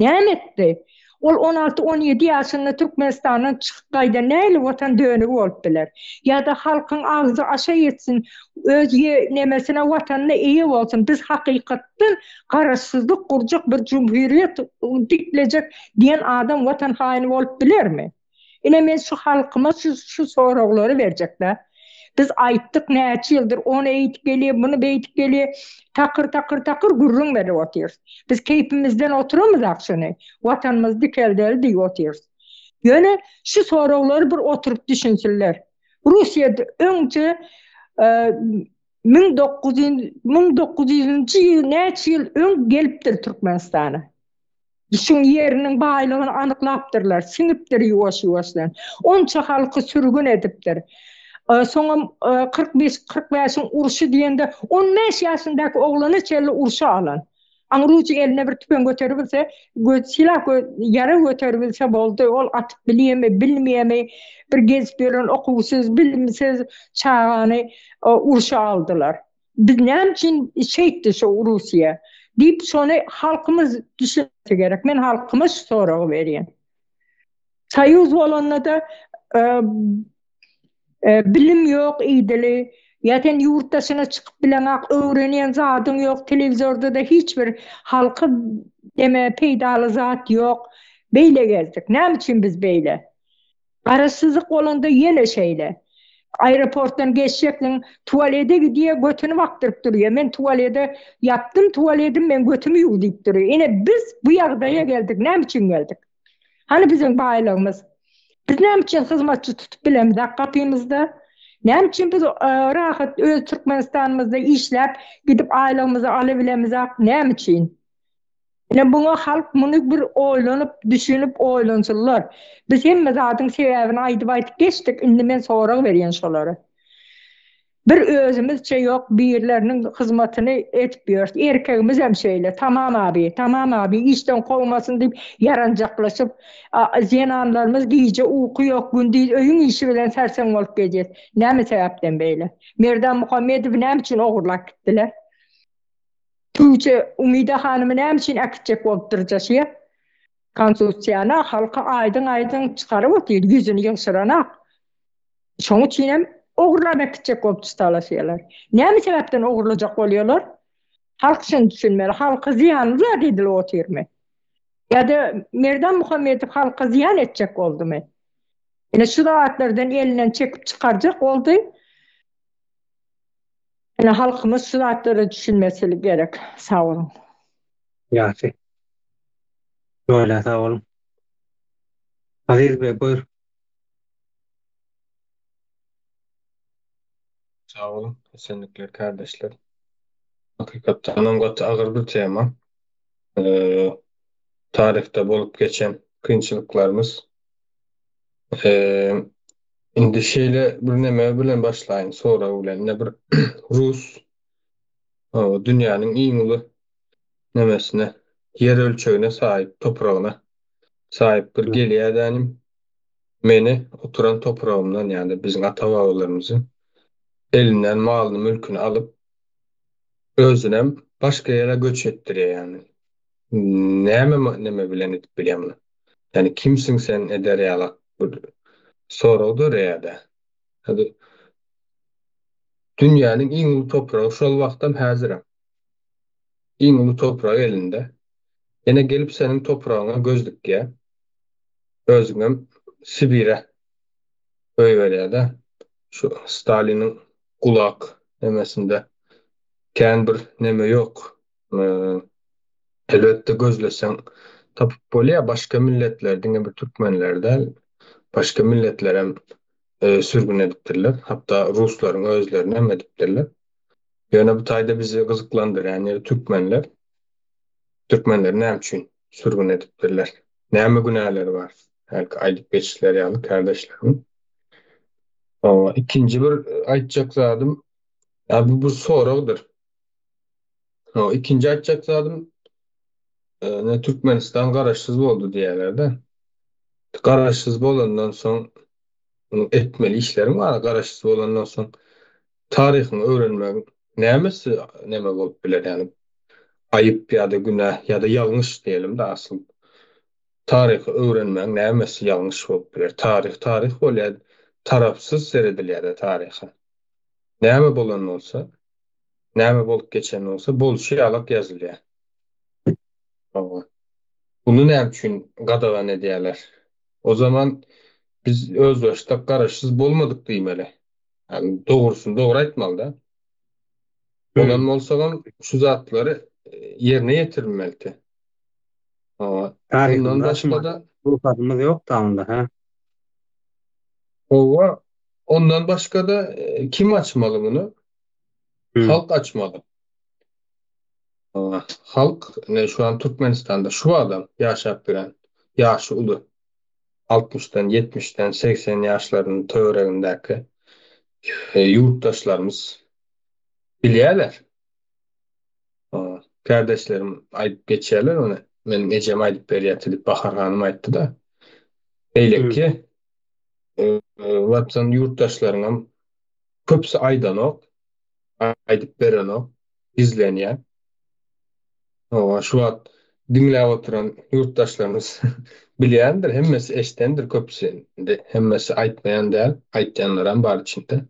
Speaker 5: Näme etdi? Ol on alty-on ýedi ýaşynda Türkmenistandan çykyp gaýdan nähili watan dönügi bolup biler? Ýa-da halkyň agzy aşa ýetsin, öz nemesine, watanyna eýe bolsun, biz hakykatdan garaşsyzlyk gurjak bir jumhuriýet diklejek diýen adam watan haýyny bolup bilermi? Ine men şu halkyma şu şu soraglary berjekdä. Biz aýtdyk näçe ýyldyr ony eýdip gelýär, muny beýdip gelýär. Takyr takyr takyr gürrüň berip otyrys. Biz keýpimizden oturamyzak şuny. Watanymyzy dikeldeli diýip otyrys. Ýöne şu soraglary bir oturyp düşünsinler. Russiýada öňçe 1900 1900-nji ýyl näçe ýyl öň gelipdir Türkmenistana. Şuň ýeriniň baýlygyny anyklapdyrlar, siňipdir ýuwaş-ýuwaşdan. Onça halky sürgün edipdir. Soňam 45, 45-iň urşy diýende 15 ýaşyndaky oglana çenli urşa alan. Aňrujy eline bir tüpeň göteribilse, silah ýarag göteribilse boldy, ol atyp bilýärmi, bilmeýärmi, bir gezip ýören okuwsyz, bilimsiz çagany urşa aldylar. Biz näme üçin şeýtdi şo Russiýa diýip şony halkymyz düşünse gerek. Men halkyma şu soragy berýän. Soýuz bolanda-da bilim ýok idili. Ýa sen ýurt daşyna çykyp bileňak, öwrenýän zadyň ýok, telewizorda-da hiç bir halka deme peýdaly zat ýok. Beýle gezdik. Näme üçin biz beýle? Garaşsyzlyk bolanda ýene şeýle. Aeroportdan geçjekdiň, tualede gidýär, götüni bakdyryp durýar. Men tualede ýapdym tualedim, men götümi ýuw diýip durýar. Ine biz bu ýagdaýa geldik. Näme üçin geldik? Hany biziň baýlygymyz? Biz näme üçin hyzmatçy tutup bilemizok gapymyzda? Näme üçin biz rahat öz Türkmenistanymyzda işläp, gidip aýlygymyzy alybilemizok? Näme üçin? Ine muňa halk muny bir oýlanyp, düşünip oýlansynlar. Biz hemme zadyň sebäbini aýdyp-aýdyp geçdik, indi men sorag berýän şolara. Bir özümizçe ýok birleriniň hyzmatyny edip ýörüs. Erkegimizem şeýle, tamam abi, tamam abi, işden kowmasyn diýip ýaranjaklaşyp, zenanlarymyz gije uky ýok, gündiz öýüň işi bilen serseň bolup gezýäs. Näme sebäpden beýle? Merdan Muhammedowy näme üçin ogurlap gitdiler? Tüwçe Umyda hanymy näme üçin äkitjek bolup dyrjaşýa? Konstitusiýany halka aýdyň-aýdyň çykaryp otyr, ýüzüni ýygşyranak. Şoň üçinem ogurlap äkitjek bolup çytalaşýarlar. Näme sebäpden ogurlajak bolýarlar? Halk şuny düşünmeli, halka zyýanly zat edilip otyrmy? Ýa-da Merdan Muhammedow halka zyýan etjek boldumy? Ine şu zatlardan elinden çekip çykarjak boldy. Ine halkymyz şu zatlara düşünmesi gerek. Sag boluň.
Speaker 1: Ýagşy. Bolýa sag boluň. Aziz beg buýur.
Speaker 6: Sag boluň, esenlikler kärdeşler. Hakykatdanam gaty agyr bir tema. Taryhda bolup geçen kynçylyklarymyz. Indi şeýle bir neme bilen başlaýyn, sorag bilen. Ine bir rus dünýäniň iň uly nemesine, ýer ölçegine saýyp, topragyna saýyp bir gelýär-dänim. Meni oturan topragymdan, ýa-da biziň ata-babalarymyzy elinden malyny, mülküni alyp, özünem başga ýere göç etdirýär ýagny. Näme neme bilen edip bilýär muny? Ýani kimsiň sen eder ýalak bir sorag döreýärde. Hadi dünýäniň iň uly topragy şol wagtam häzirem. Iň uly toprak elinde. Ýene gelip seniň topragyňa göz dikýär. Özüňem Sibire goýberýärde. Şu Staliniň gulak nemesinde kän bir neme ýok. Elbetde gözleseň tapyp bolýar başga milletler diňe bir türkmenler däl başga milletlerem. sürgün edipdirler. Hatda ruslaryň özlerini hem edipdirler. Ýöne bu taýda bizi gyzyklandyrýan ýeri türkmenler. Türkmenleri näme üçin sürgün edipdirler? Näme günäleri bar? Hälki aýdyp geçişleri ýaly kärdeşleriň. Ikinji bir aýtjak zadym, ýa bu bir soragdyr. Ikinji aýtjak zadym, ne Türkmenistan garaşsyz boldy diýýärler-de. Garaşsyz bolandan soň munuň etmeli işleri bar. Garaşsyz bolandan soň taryhyňy öwrenmegiň nämesi neme bolup biler? Ýagny aýyp ýa-da günä ýa-da ýalňyş diýelim-de asyl. Taryhy öwrenmegiň nämesi ýalňyş bolup biler? Taryh taryh bolýar, tarapsyz seredilýär-de taryha. Näme bolan bolsa, näme bolup geçen bolsa, bolşy ýalak ýazylýar. Hawa. Muny näme üçin gadagan edýärler? O zaman biz özbaşdak garaşsyz bolmadyk diýmeli. Ýagny dogrusyny dogry aýtmaly-da. Bolan bolsagam şu zatlary ýerine ýetirilmelidi. Hawa. Ondan başga-da
Speaker 1: Rugsatymyz ýok-da onda, hä?
Speaker 6: Hawa. Ondan başga-da kim açmaly muny? Halk açmaly. Halk ine şu an Türkmenistanda şu adam ýaşap ýören ýaşy uly altmyşdan ýetmişden 80 ýaşlarynyň töweregindäki ýurtdaşlarymyz bilýärler. Kärdeşlerim aýdyp geçýärler ony. Meniň ejem aýdyp berýärdi diýip Bahar hanym aýtdy-da. Beýleki watan ýurtdaşlaryňam köpüsi aýdanok. Aýdyp berenok, gizlenýär. Hawa, şu wagt diňläp oturan ýurtdaşlarymyz bilýändir, hemmesi eşdendir köpüsi. Indi hemmesi aýtmaýan däl, aýtýanlaram bar içinde.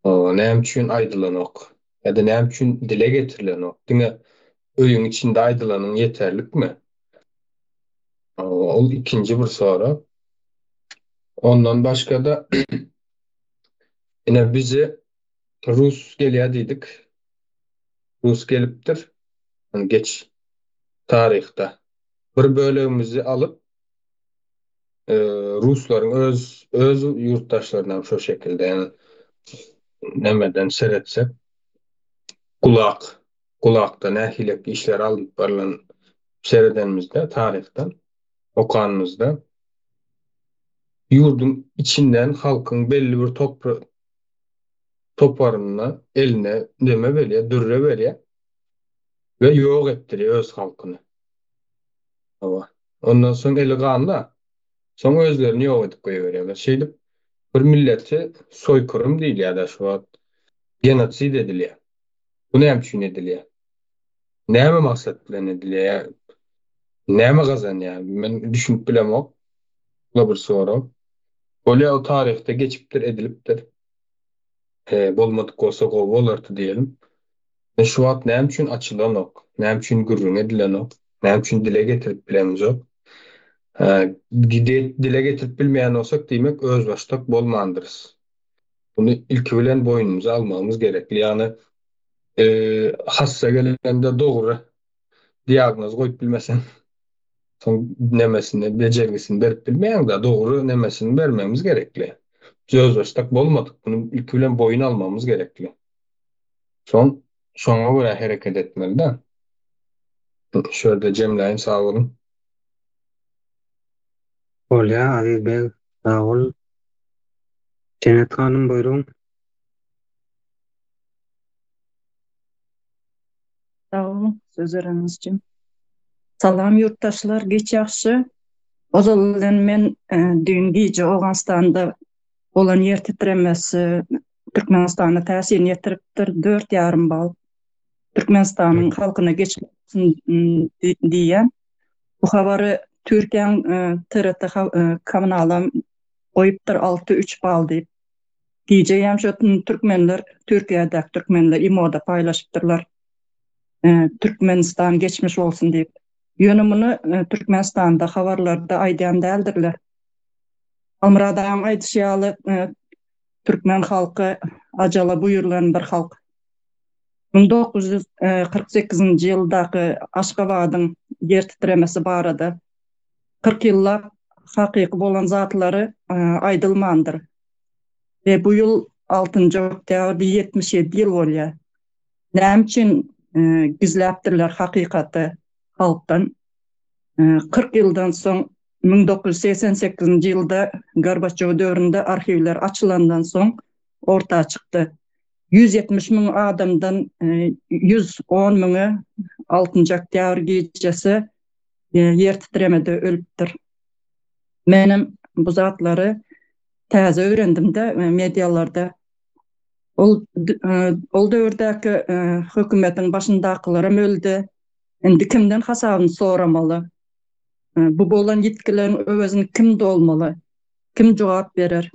Speaker 6: Hawa, näme üçin aýdylanok ýa-da näme üçin dile getirilenok? Diňe öýüň içinde aýdylanyň ýeterlikmi? Hawa, ol ikinji bir sorag. Ondan başga-da Ine bize rus gelýär diýdik. Rus gelipdir. Ony geç taryhda. Bir bölegimizi alyp ruslaryň öz öz ýurtdaşlaryny hem şo şekilde ýani nämeden seretsek gulak gulakda nähili işler alnyp barylan seredenimizde taryhdan okanymyzda ýurduň içinden halkyň belli bir toparyna eline neme berýär, dürre berýär we ýok etdirýär öz halkyny. Hawa. Ondan soň eli ganly, soň özlerini ýok edip goýberýärler. Şeýdip bir milleti soýkyrym diýilýär-de şu wagt genosid edilýär. Bu näme üçin edilýär? Näme maksat bilen edilýär? Ýa näme gazanýar? Men düşünip bilemok. Bu bir sorag. Bolýa o taryhda geçipdir, edilipdir. E, bolmadyk bolsa gowy bolardy diýelim. E, şu wagt näme üçin açylanok? Näme üçin gürrüň edilenok? Näme üçin dile getirip bilemizok? E, dile getirip bilmeýän bolsak, diýmek özbaşdak bolmandyrys. Muny ilki bilen boýnumyza almagymyz gerekli. Ýagny e, hassa gelende dogry diagnoz goýup bilmeseň, soň nemesini, bejergisini berip bilmeýäň-de, dogry nemesini bermegimiz gerekli. Biz özbaşdak bolmadyk, muny ilki bilen boýun almagymyz gerekli. Soň şoňa görä hereket etmeli-de. Şu ýerde jemläýin, sag boluň.
Speaker 1: Bolýa Aziz beg, sag bol. Jennet hanym buýruň.
Speaker 7: Sag boluň söz bereniňiz üçin. Salam ýurtdaşlar, giç ýagşy. Ozal bilen men e, düýn gije Owganystanda bolan ýer titremesi Türkmenistana täsirini ýetiripdir. 4,5 bal. Türkmenistanyň halkyna geçmiş bolsun diýýän. Bu habary Türkiýäň e, TRT e, kanalam goýupdyr 6-3 bal diýip. Gije hem şu türkmenler Türkiýedäki türkmenler imoda paýlaşypdyrlar. Türkmenistan geçmiş bolsun diýip. Ýöne muny Türkmenistanda habarlarda aýdýan däldirler. Halmyrat agaň aýdyşy ýaly türkmen halky ajala buýrulan bir halk. 1948-nji ýyldaky Aşgabadyň ýer titremesi barada 40 ýyllap hakyky bolan zatlary aýdylmandyr. We bu ýyl altynjy oktýabrda 77 ýyl bolýar. Näme üçin gizläpdirler hakykaty halkdan? 40 ýyldan soň 1988-nji ýylda Gorbaçýow döwründe arhiwler açylandan soň orta çykdy. 170 müň adamdan 110 müňi altynjy oktýabr gijesi ýer titremede ölüpdir. Menem bu zatlary täze öwrendim-de medialarda. Ol ol döwürdäki hökümetiň başyndakylaram öldi. Indi kimden hasabyny soramaly? Bu bolan ýitgileriň öwezini kim dolmaly? Kim jogap berer?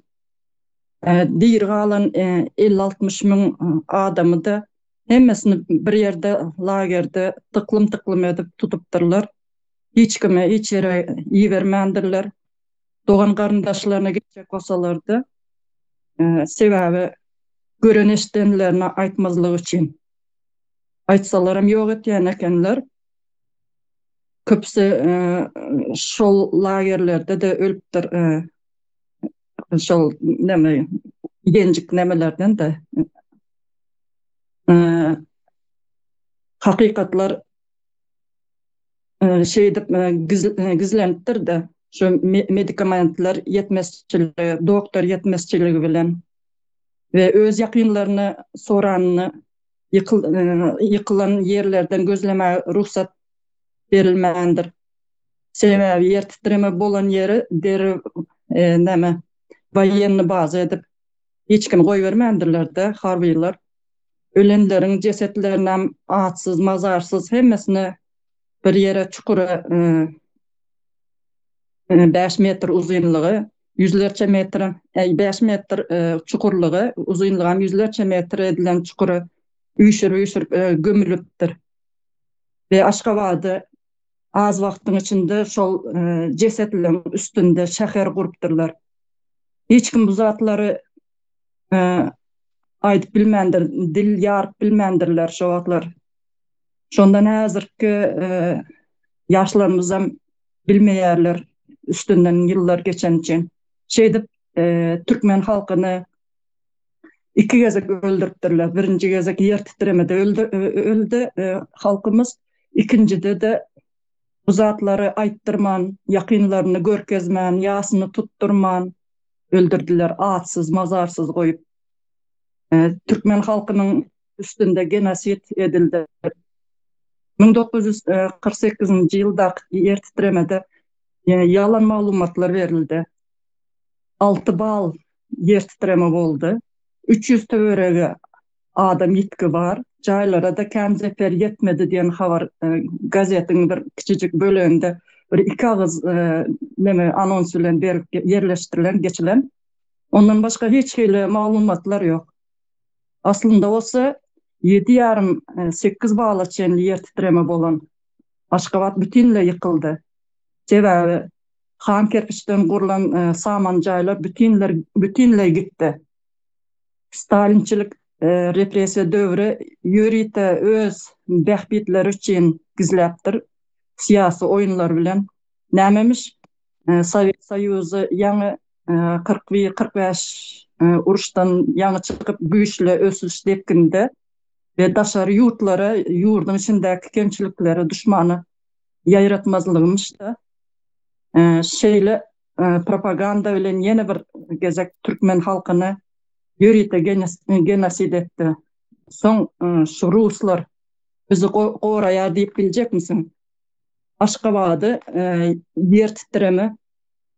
Speaker 7: Diri galan elli-altmyş müň adamy-da hemmesini bir ýerde lagerde tyklym-tyklym edip tutupdyrlar. Hiç kime hiç ýere ibermändirler. Dogan-garyndaşlaryna gitjek bolsalar-da, sebäbi gören-eşidenlerini aýtmazlyk üçin. Aýtsalaram ýok etýän ekenler. Köpüsi şol lagerlerde-de ölüpdir. Şol neme ýenjik nemelerden-de. Hakykatlar şeýdip gizlenipdir-de, şu medikamentler ýetmezçiligi, doktor ýetmezçiligi bilen we öz ýakynlaryny soranyny ýykylan ýerlerden gözlemäge rugsat berilmändir. Sebäbi ýer titreme bolan ýeri derrew näme woýenny baza edip hiç kimi goýbermändirler-de harbylar. Ölenleriň jesetlerinem atsyz, mazarsyz hemmesini bir ýere çukura 5 metr uzynlygy, ýüzlerçe metr, 5 metr çukurlygy, uzynlygam ýüzlerçe metr edilen çukura üýşürip-üýşürip gömülipdir. We Aşgabady az wagtyň içinde şol jesetleriň üstünde şäher gurupdyrlar. Hiç kim bu zatlary aýdyp bilmändir, dil ýaryp bilmändirler şo wagtlar. Şondan häzirki ýaşlarymyzam bilmeýärler üstünden ýyllar geçeni üçin. Şeýdip türkmen halkyny iki gezek öldüripdirler. Birinji gezek ýer titremede öldi halkymyz. Ikinjide-de bu zatlary aýtdyrman, ýakynlaryny görkezmän, ýasyny tutdurman öldürdiler, atsyz, mazarsyz goýup. Türkmen halkynyň üstünde genosid edildi. 1948-nji ýyldaky ýer titremede ýalan maglumatlar berildi. 6 bal ýer titreme boldy. 300 töweregi adam ýitgi bar. Jaýlara-da kän zeper ýetmedi diýen habar gazetiň bir kiçijik böleginde bir iki agyz neme anons bilen berip ýerleşdirilen, geçilen. Ondan başga hiç hili maglumatlar ýok. Aslynda bolsa ýedi ýarym, sekiz bala çenli ýer titreme bolan Aşgabat bütinleý ýykyldy. Sebäbi han kerpiçden gurlan saman jaýlar bütinler bütinleý gitdi. Stalinçilik repressiýa döwri ýörite öz bähbitleri üçin gizläpdir syýasy oýunlar bilen. Nämemiş? Sowet Soýuzy ýaňy 41, 45 uruşdan ýaňy çykyp güýçli ösüş depginde we daşary ýurtlara ýurduň içindäki kemçilikleri duşmana ýaýratmazlygymyş-da. Şeýle propaganda bilen ýene bir gezek türkmen halkyny ýörite genosid etdi. Soň şu ruslar bizi goraýar diýip biljekmisiň? Aşgabady ýer titreme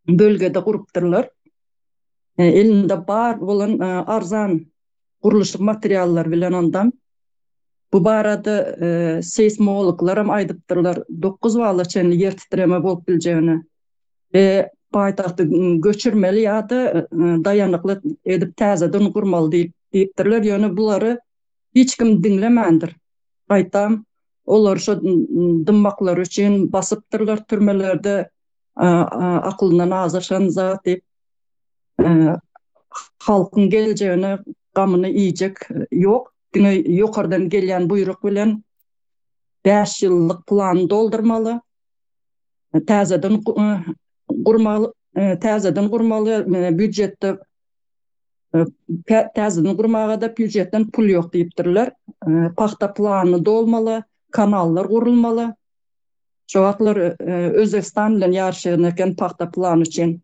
Speaker 7: bölgede gurupdyrlar. Elinde bar bolan arzan gurluşyk materiallary bilen ondan. Bu barada seýsmologlaram aýdypdyrlar, 9 bala çenli ýer titreme bolup biljegini we paýtagty göçürmeli ýa-da daýanykly edip täzeden gurmaly diýip diýipdirler. Ýöne bulary hiç kim diňlemändir. Gaýtam Olar şo dymmaklary üçin basypdyrlar türmelerde akylyndan azaşan zat diýip halkyň geljegine gamyny iýjek ýok. Diňe ýokardan gelýän buýruk bilen 5 ýyllyk plany doldurmaly. Täzeden gurmaly, täzeden gurmaly, býujetde. Täzeden gurmaga-da býujetden pul ýok diýipdirler. Pagta plany dolmaly, kanallar gurulmaly. Şo wagtlar Özbegistan bilen ýaryşýan eken pagta plany üçin.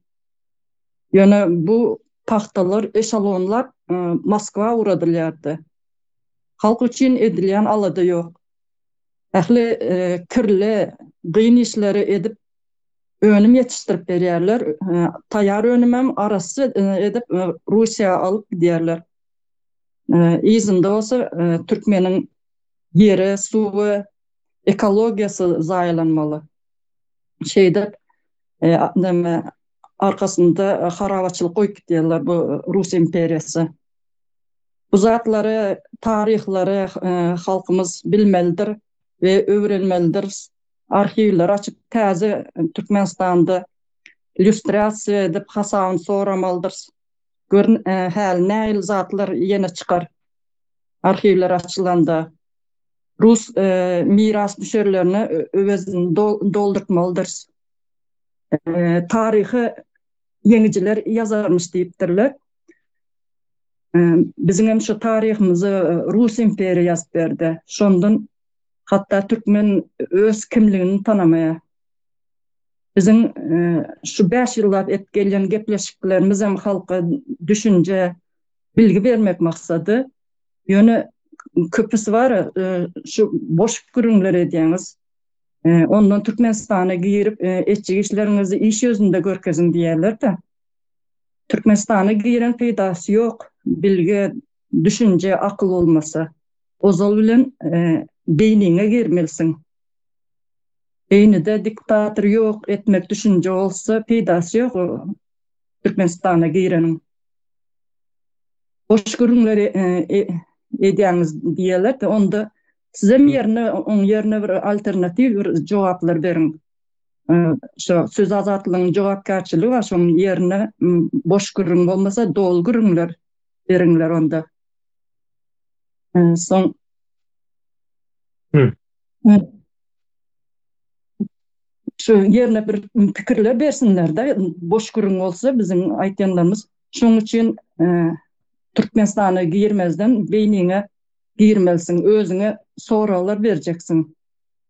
Speaker 7: Ýöne bu pagtalar eşalonlap Moskwa ugradylýardy. Halk üçin edilýän alada ýok. Ähli kirli, gyn işleri edip önüm ýetişdirip berýärler. Taýýar önümem arassa edip Russiýa alyp gidýärler. Yzynda bolsa türkmeniň ýeri, suwy, ekologiýasy zaýalanmaly. Şeýdip näme arkasynda harabaçylyk goýup gidýärler bu Rus imperiýasy. Bu zatlary, taryhlary halkymyz bilmelidir we öwrenmelidir. Arhiwleri açyp täze Türkmenistanda lýustrasiýa edip hasabyny soramalydyrys. Görün häli nähili zatlar ýene çykar arhiwler açylanda. Rus mirasdüşerlerine öwezini doldurtmalydyrys. Taryhy ýeňijiler ýazarmyş diýipdirler. Biziňem şu taryhymyzy Rus imperiýa ýazyp berdi. Şondan Hatda türkmen öz kimligini tanamaýar. Biziň şu bäş ýyllap edip gelýän gepleşiklerimizem halka düşünje, bilgi bermek maksady. Ýöne köpüsi bar şu boş gürrüňler edýäňiz. Ondan Türkmenistana girip etjek işleriňizi iş ýüzünde görkeziň diýýärler-de. Türkmenistana giren peýdasy ýok, bilgi, düşünje, akyl bolmasa. Ozal bilen beýniňe girmelisiň. Beýnide diktator ýok etmek düşünje bolsa peýdasy ýok o Türkmenistana gireniň. Boş gürrüňler edýäňiz diýerler-de onda sizem ýerine oň ýerine bir alternatiw bir jogaplar beriň. Şo söz azatlygynyň jogapkärçiligi bar şoň ýerine boş gürrüň bolmasa doly gürrüňler beriňler onda. Soň Şu ýerine bir pikirler bersinler-de, boş gürrüň bolsa biziň aýtýanlarymyz. Şonuň üçin Türkmenistana girmezden beýniňe girmelisiň, özüňe soraglar berjeksiň.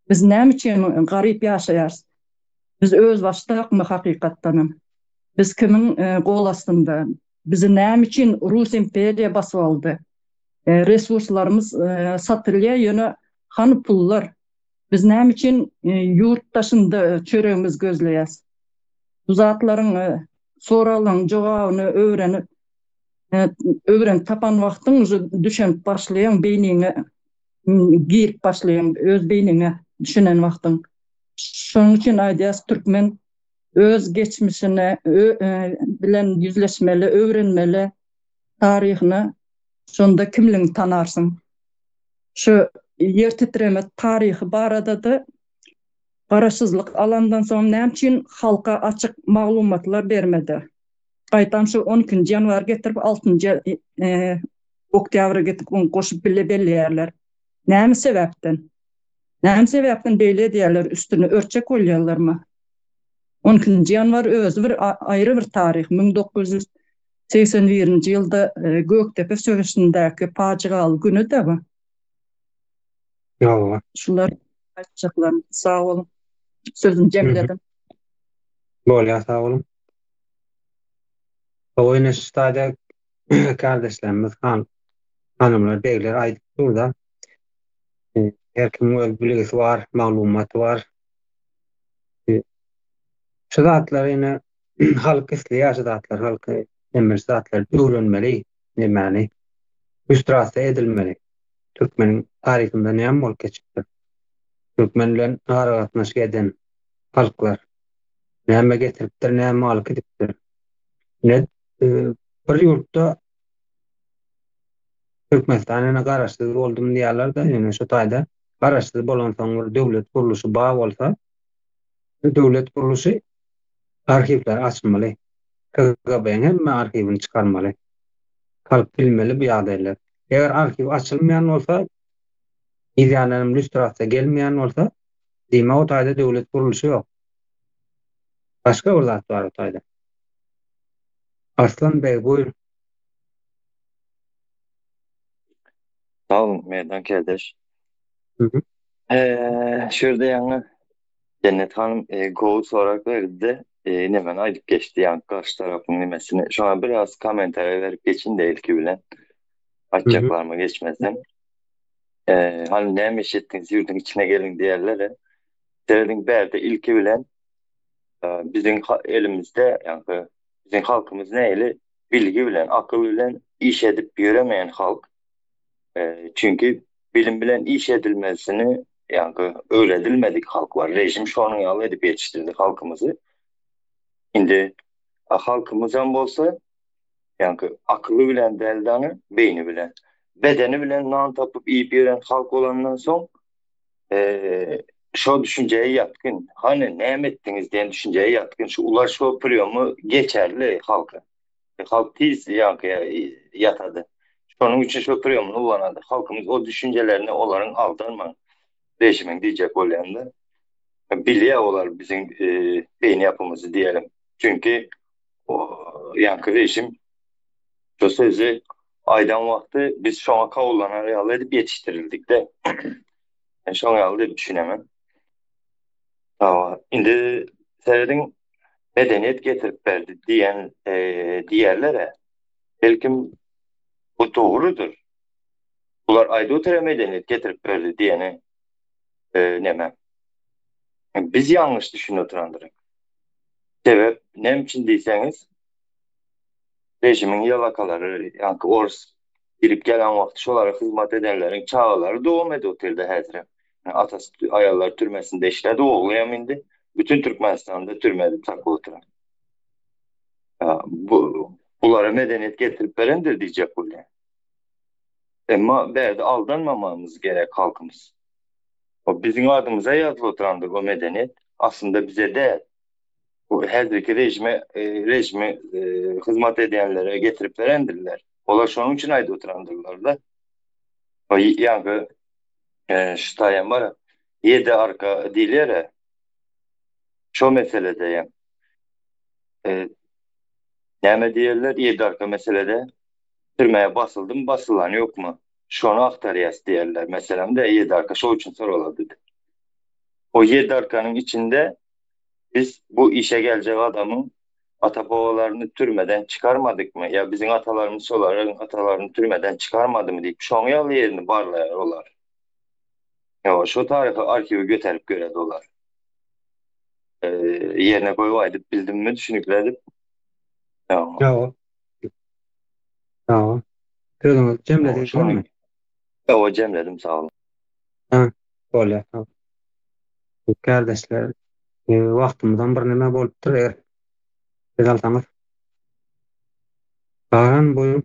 Speaker 7: Biz näme üçin garyp ýaşaýarys? Biz özbaşdakmy hakykatdanam? Biz kimiň gol astynda? Bizi näme üçin Rus imperiýa basyp aldy? Resurslarymyz satylýar, ýöne hany pullar? Biz näme üçin ýurt daşynda çöregimizi gözleýäs? Bu zatlaryň soraglaryň jogabyny öwrenip, öwrenip tapan wagtyň uje düşünip başlaýaň, beýniňe girip başlaýaň, öz beýniňe düşünen wagtyň. Şonuň üçin aýdýas, türkmen öz geçmişine bilen ýüzleşmeli, öwrenmeli taryhyny, şonda kimligiňi tanarsyň. Şu ýer titreme taryhy barada-da garaşsyzlyk alandan soň näme üçin halka açyk maglumatlar bermedi? Gaýtam şu on ikinji ýanwar getirip altynjy oktýabra getirip ony goşup bile belleýärler. Näme sebäpden? Näme sebäpden beýle edýärler, üstüni örtjek bolýarlarmy? On ikinji ýanwar özi bir aýry bir taryh. 1981-nji ýylda Gökdepe söweşindäki pajygaly güni-de bu.
Speaker 1: Ýa.
Speaker 7: Şular aýtjaklarym. Sag boluň. Sözümi jemledim.
Speaker 1: Bolýar, sag boluň. Hawa ine şu taýda kardeşlerimiz han hanymlar begler aýdyp dur-da. Her kimiň öz bilgisi bar, maglumaty bar. Şu zatlary ine halk isleýär şu zatlary halk hemme şu zatlary öwrenmeli nemäni lýustrasiýa edilmeli. Türkmeniň taryhynda näme bolup geçipdir? Türkmen bilen aragatnaşyk eden halklar näme getiripdir, näme alyp gidipdir? Ine bir ýurtda Türkmenistan ine garaşsyz boldum diýýärler-de, ýöne şu taýda garaşsyz bolansoň bir döwlet gurluşy bar bolsa, bu döwlet gurluşy arhiwleri açmaly. KGB-niň hemme arhiwini çykarmaly. Halk bilmeli bu ýagdaýlary. Eger arhiw açylmaýan bolsa, yz ýanyndan hem lýustrasiýa gelmeýän bolsa, diýmek o taýda döwlet gurluşy ýok. Başga bir zat bar o taýda. Arslan beg, buýr.
Speaker 4: Sag boluň Merdan kardeş. Şu ýerde ýaňy Jennet hanym gowy sorag berdi-de, nemeni aýdyp geçdi, ýaňky garşy tarapyň nemesini. Şoňa biraz kommentariýa berip geçin-de ilki bilen. Aýtjaklaryma geçmezden. Hany näme iş etdiňiz, ýurduň içine geliň diýerler-e. Serediň bärde ilki bilen biziň elimizde, ýaňky biziň halkymyz nähili bilgi bilen, akyl bilen iş edip ýöremeýän halk. Çünki bilim bilen iş edilmesini ýaňky öwredilmedik halk bar. Rejim şonuň ýaly edip ýetişdirdi halkymyzy. Indi halkymyzam bolsa ýaňky akyly bilen däl dany, beýni bilen. Bedeni bilen nan tapyp iýip ýören halk bolandan soň şo düşünjeye ýatgyn. Hany näme etdiňiz diýen düşünjeye ýatgyn. Şu ular şo priýomy geçerli halka. Halk tiz ýaňky ýatady. Şonuň üçin şo priýomyny ulanady. Halkymyz o düşünjelerine olaryň aldanmaň režimiň diýjek bolýanda. Bilýär olar biziň beýni ýapymyzy diýelim. Çünki ýaňky režim şu sözi aýdan wagty biz şoňa kabullanar ýaly edip ýetişdirildik-de. Men şoň ýaly diýip düşünemen. Indi serediň medeniýet getirip berdi diýen diýerler-ä. Belkim bu dogrudyr. Bular aýdyp otyr-a medeniýet getirip berdi diýeni neme. Biz ýalňyş düşünip oturandyrys. Sebäp näme üçin diýseňiz, režimiň ýalakalary, ýaňky ors girip gelen wagty şolara hyzmat edenleriň çagalary dowam edip otyrdy häzirem. Atasy aýallar türmesinde işledi, ogly hem indi bütün Türkmenistanda türmede saklap oturan. Bu bulara medeniýet getirip berendir diýjek bolýan. Emma bärde aldanmamamyz gerek halkymyz. O biziň adymyza ýazylyp oturandyr o medeniýet. Aslynda bize däl. Bu häzirki rejime rejime hyzmat edýänlere getirip berendirler. Olar şonuň üçin aýdyp oturandyrlar-da. O ýaňky şu taýam bar. Ýedi arka diýilýär-ä. Şo meselede ýa. Näme diýerler ýedi arka meselede? Türmä basyldymy, basylany ýokmy? Şony agtarýas diýerler. Meselem-de ýedi arka şo üçin soralady. O ýedi arkanyň içinde Biz bu işe geljek adamyň ata-babalaryny türmeden çykarmadykmy ýa biziň atalarymyz şolaryň atalaryny türmeden çykarmadymy diýip, şoň ýaly ýerini barlaýar olar. Ýa şo taryhy arhiwi göterip göredi olar. Ýerine goýup aýdyp bildimmi düşünikli edip?
Speaker 1: Ýa. Ýa. Sözüňizi jemlediňizmi?
Speaker 4: Ýa, jemledim, sag boluň.
Speaker 1: Ha, bolýar. Kärdeşler, wagtymyzam birneme bolupdyr, eger söz alsaňyz. Baran buýruň.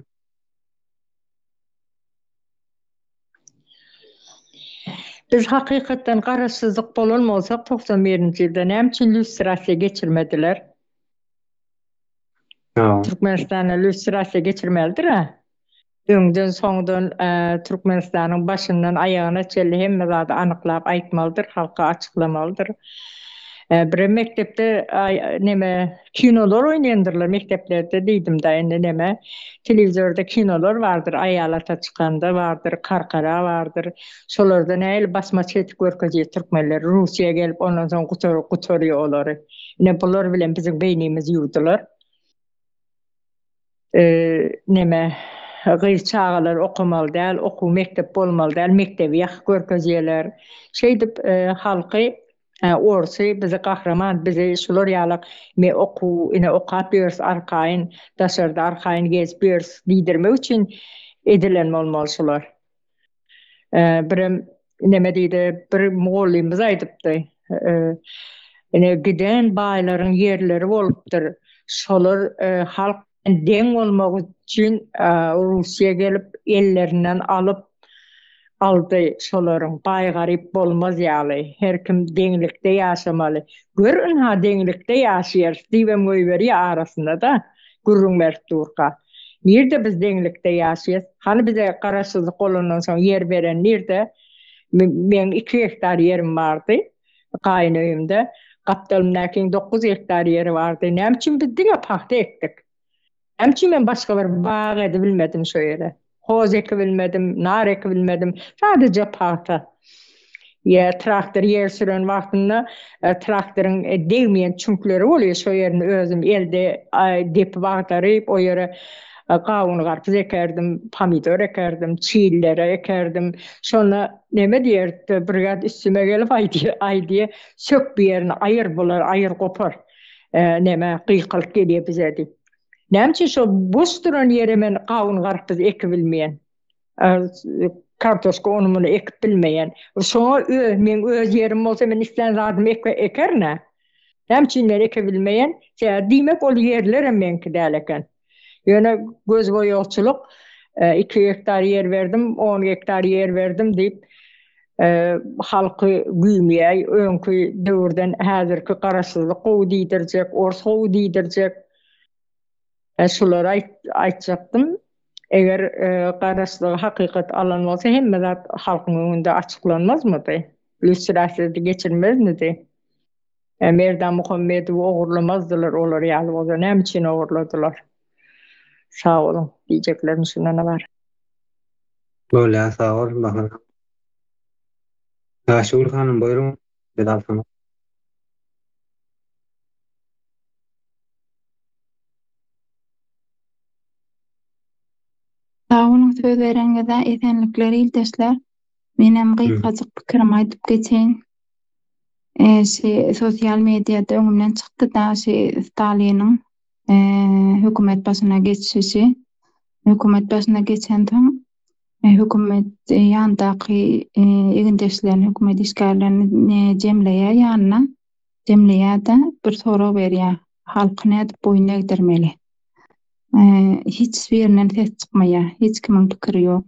Speaker 5: Biz hakykatdan garaşsyzlyk bolan bolsak 91-nji ýylda näme üçin lýustrasiýa geçirmediler? Türkmenistanda lýustrasiýa geçirmelidir-ä. Öňden soňdan Türkmenistanyň başyndan aýagyna çenli hemme zady anyklap aýtmalydyr, halka açyklamalydyr. Birem mekdepde neme kinolar oýnaýandyrlar mekdeplerde diýdimda indi neme telewizorda kinolar bardyr aýal ata çykanda bardyr karkara bardyr şolarda nähili basmaçy etip görkezýär türkmenler Russiýa gelip ondan soň gutarýar olary ine bular bilen biziň beýnimizi ýuwdular. Neme gyz çagalar okamaly däl, okuw mekdep bolmaly däl, mekdebi ýakyp görkezýärler. Şeýdip halky orsy bizi gahryman, bizi şular ýalak me okuw ine okap ýörüs arkaýyn, daşarda arkaýyn gezip ýörüs diýdirmek üçin edilen bolmaly şular. Birem neme diýdi, bir mugallymymyz aýdypdy. Ine giden baýlaryň ýerleri bolupdyr. Şolar halk deň bolmak üçin Russiýa gelip ellerinden alyp aldy şolaryň baý-garyp bolmaz ýaly. Her kim deňlikde ýaşamaly. Gör ynha deňlikde ýaşaýarys diýibem goýberýär arasynda-da. Gürrüň berip durka. Nirde biz deňlikde ýaşaýas? Hany bize garaşsyzlyk bolandan soň ýer beren nirde? Meň iki gektar ýerim bardy gaýyn öýümde. Gapdalymdakyň dokuz gektar ýeri bardy. Näme üçin biz diňe pagta ekdik? Näme üçin men başga bir bag edibilmedim şo ýere? Hoz ekibilmedim, nar ekibilmedim. Sadece pagta. Ýa traktor ýer süren wagtynda traktoryň degmeýän çüňkleri bolýar, şo ýerini özüm elde depip agdaryp, o ýere gawun-garpyz ekerdim, pomidor ekerdim, çillere ekerdim. Şonda neme diýerdi, brigad üstüme gelip aýdýar, aýdýar, sök bu ýerini, aýyr bulary, aýyr gopar. Neme, gykylyk gelýär bize diýip. Näme üçin şo boş duran ýere men gawun-garpyz ekibilmeýän? Kartoşka ony muny ekip bilmeýän. Şoňa öz meň öz ýerim bolsa men islän zadymy ekerin-ä. Näme üçin men eke bilmeýän? Sebäbi diýmek ol ýerlerem meňki däl eken. Ýöne gözboýagçylyk 2 gektar ýer berdim, 10 gektar ýer berdim diýip halky güýmeýär. Öňki döwürden häzirki garaşsyzlyk gowy diýdirjek, ors gowy diýdirjek. Şulary aýtjakdym. Eger garaşsyzlygy hakykat alan bolsa hemme zat halkyň öňünde açyklanmazmydy? Lýustrasiýa geçirmezmidi? Merdan Muhammedowy ogurlamazdylar olar ýaly bolsa näme üçin ogurladylar? Sag boluň diýjeklerim şundan ybarat.
Speaker 1: Bolýar sag bol Bahar. Ýaşgül hanym buýruň söz alsaňyz.
Speaker 8: Sag boluň söz bereniňize esenlikler ildeşler. Menem gysgajyk pikirimi aýdyp geçeýin. Şi sosial mediada öňümden çykdy-da şi Staliniň hökümet başyna geçişi. Hökümet başyna geçensoň hökümet ýandaky egindeşlerini, hökümet işgärlerini jemleýär ýanyna. Jemleýär-de bir sorag berýär. Halky nädip boýun egdirmeli? Hiç birinden ses çykmaýar. Hiç kimiň pikiri ýok.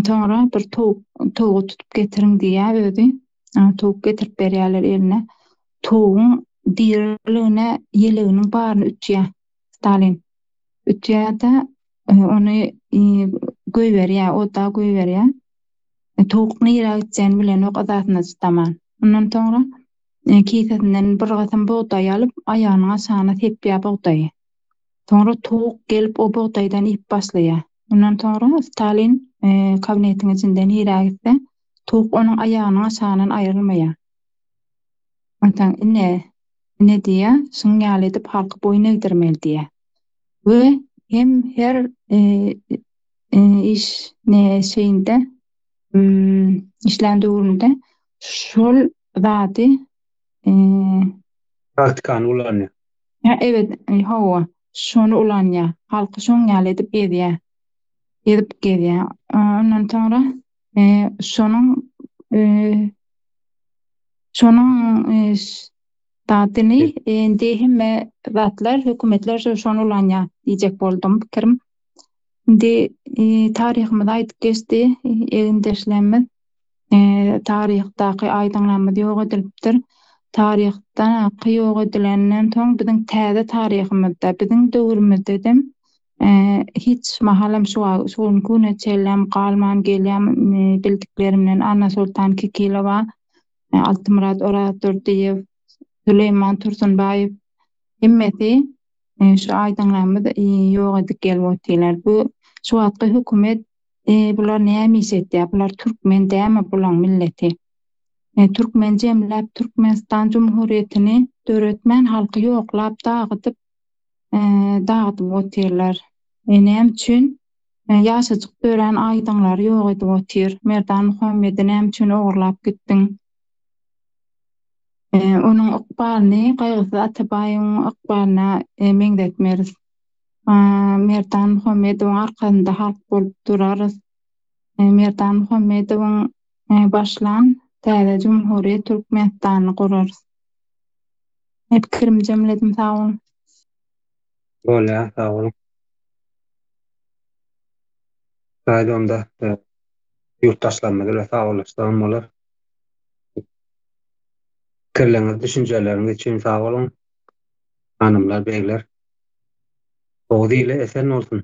Speaker 8: Soňra bir towuk, towugy tutup getiriň diýýär özi. Towuk getirip berýärler eline. Towugyň diriligine ýeleginiň baryny ütýär Stalin. Ütýär-de ony goýberýär, oda goýberýär. Towuk nirä gitjegini bilenok yzasyna çydaman. Ondan soňra kisesinden bir gysym bugdaý alyp, aýagynyň aşagyna sepýär bugdaýy. Soňra towuk gelip o bugdaýdan iýip başlaýar. Ondan soňra Stalin kabinetiň içinde nirä gitse, towuk onuň aýagynyň aşagyndan aýrylmaýar. Onsoň ine, ine diýýär, şuň ýaly edip halky boýun egdirmeli diýýär. We hem her iş ne şeýinde işlän döwründe şol zady
Speaker 1: Praktikany ulanýar.
Speaker 8: Hä, evet, hawa, şony ulanýar. Halky şoň ýaly edip ezýär. Ezip gezýär. Ondan soňra şonuň şonuň zadyny indi hemme zatlar, hökümetler şony ulanýar diýjek boldum pikirim. Indi taryhymyzy aýdyp geçdi egindeşlerimiz. Taryhdaky aýdyňlarymyz ýok edilipdir. Taryhdaky ýok edilenden soň biziň täze taryhymyzda, biziň döwrümizdedem hiç mahalam şu şu günki güne çenlem galman gelýän bildiklerimden Annasoltan Kekilowa, Altymyrat Orazdurdyýew, Süleýman Tursunbaýew hemmesi şu aýdyňlarymyz ýok edip gelip otyrlar. Bu şu wagtky hökümet bular näme iş etýär? Bular türkmen dämi bulaň milleti? Türkmen jemläp Türkmenistan Jumhuriýetini döretmän halky ýoklap dagydyp dagydyp otyrlar. Näme üçin? Ýaşajyk dörän aýdyňlary ýok edip otyr. Merdan Muhammedi näme üçin ogurlap gitdiň? Onuň ykbalyny Gaýgysyz Atabaýewiň ykbalyna meňzetmeris. Merdan Muhammedowyň arkasynda halk bolup durarys. Merdan Muhammedowyň başlan täze Jumhuriýet Türkmenistanyny gurarys. Pikirimi jemledim, sag boluň.
Speaker 1: Bolýar, sag boluň. Gaýdy onda ýurtdaşlarymyz bilen sagbollaşsagam bolar. Pikirleriňiz, düşünjeleriňiz üçin sag boluň. Hanymlar, begler. Oguz ili esen bolsun!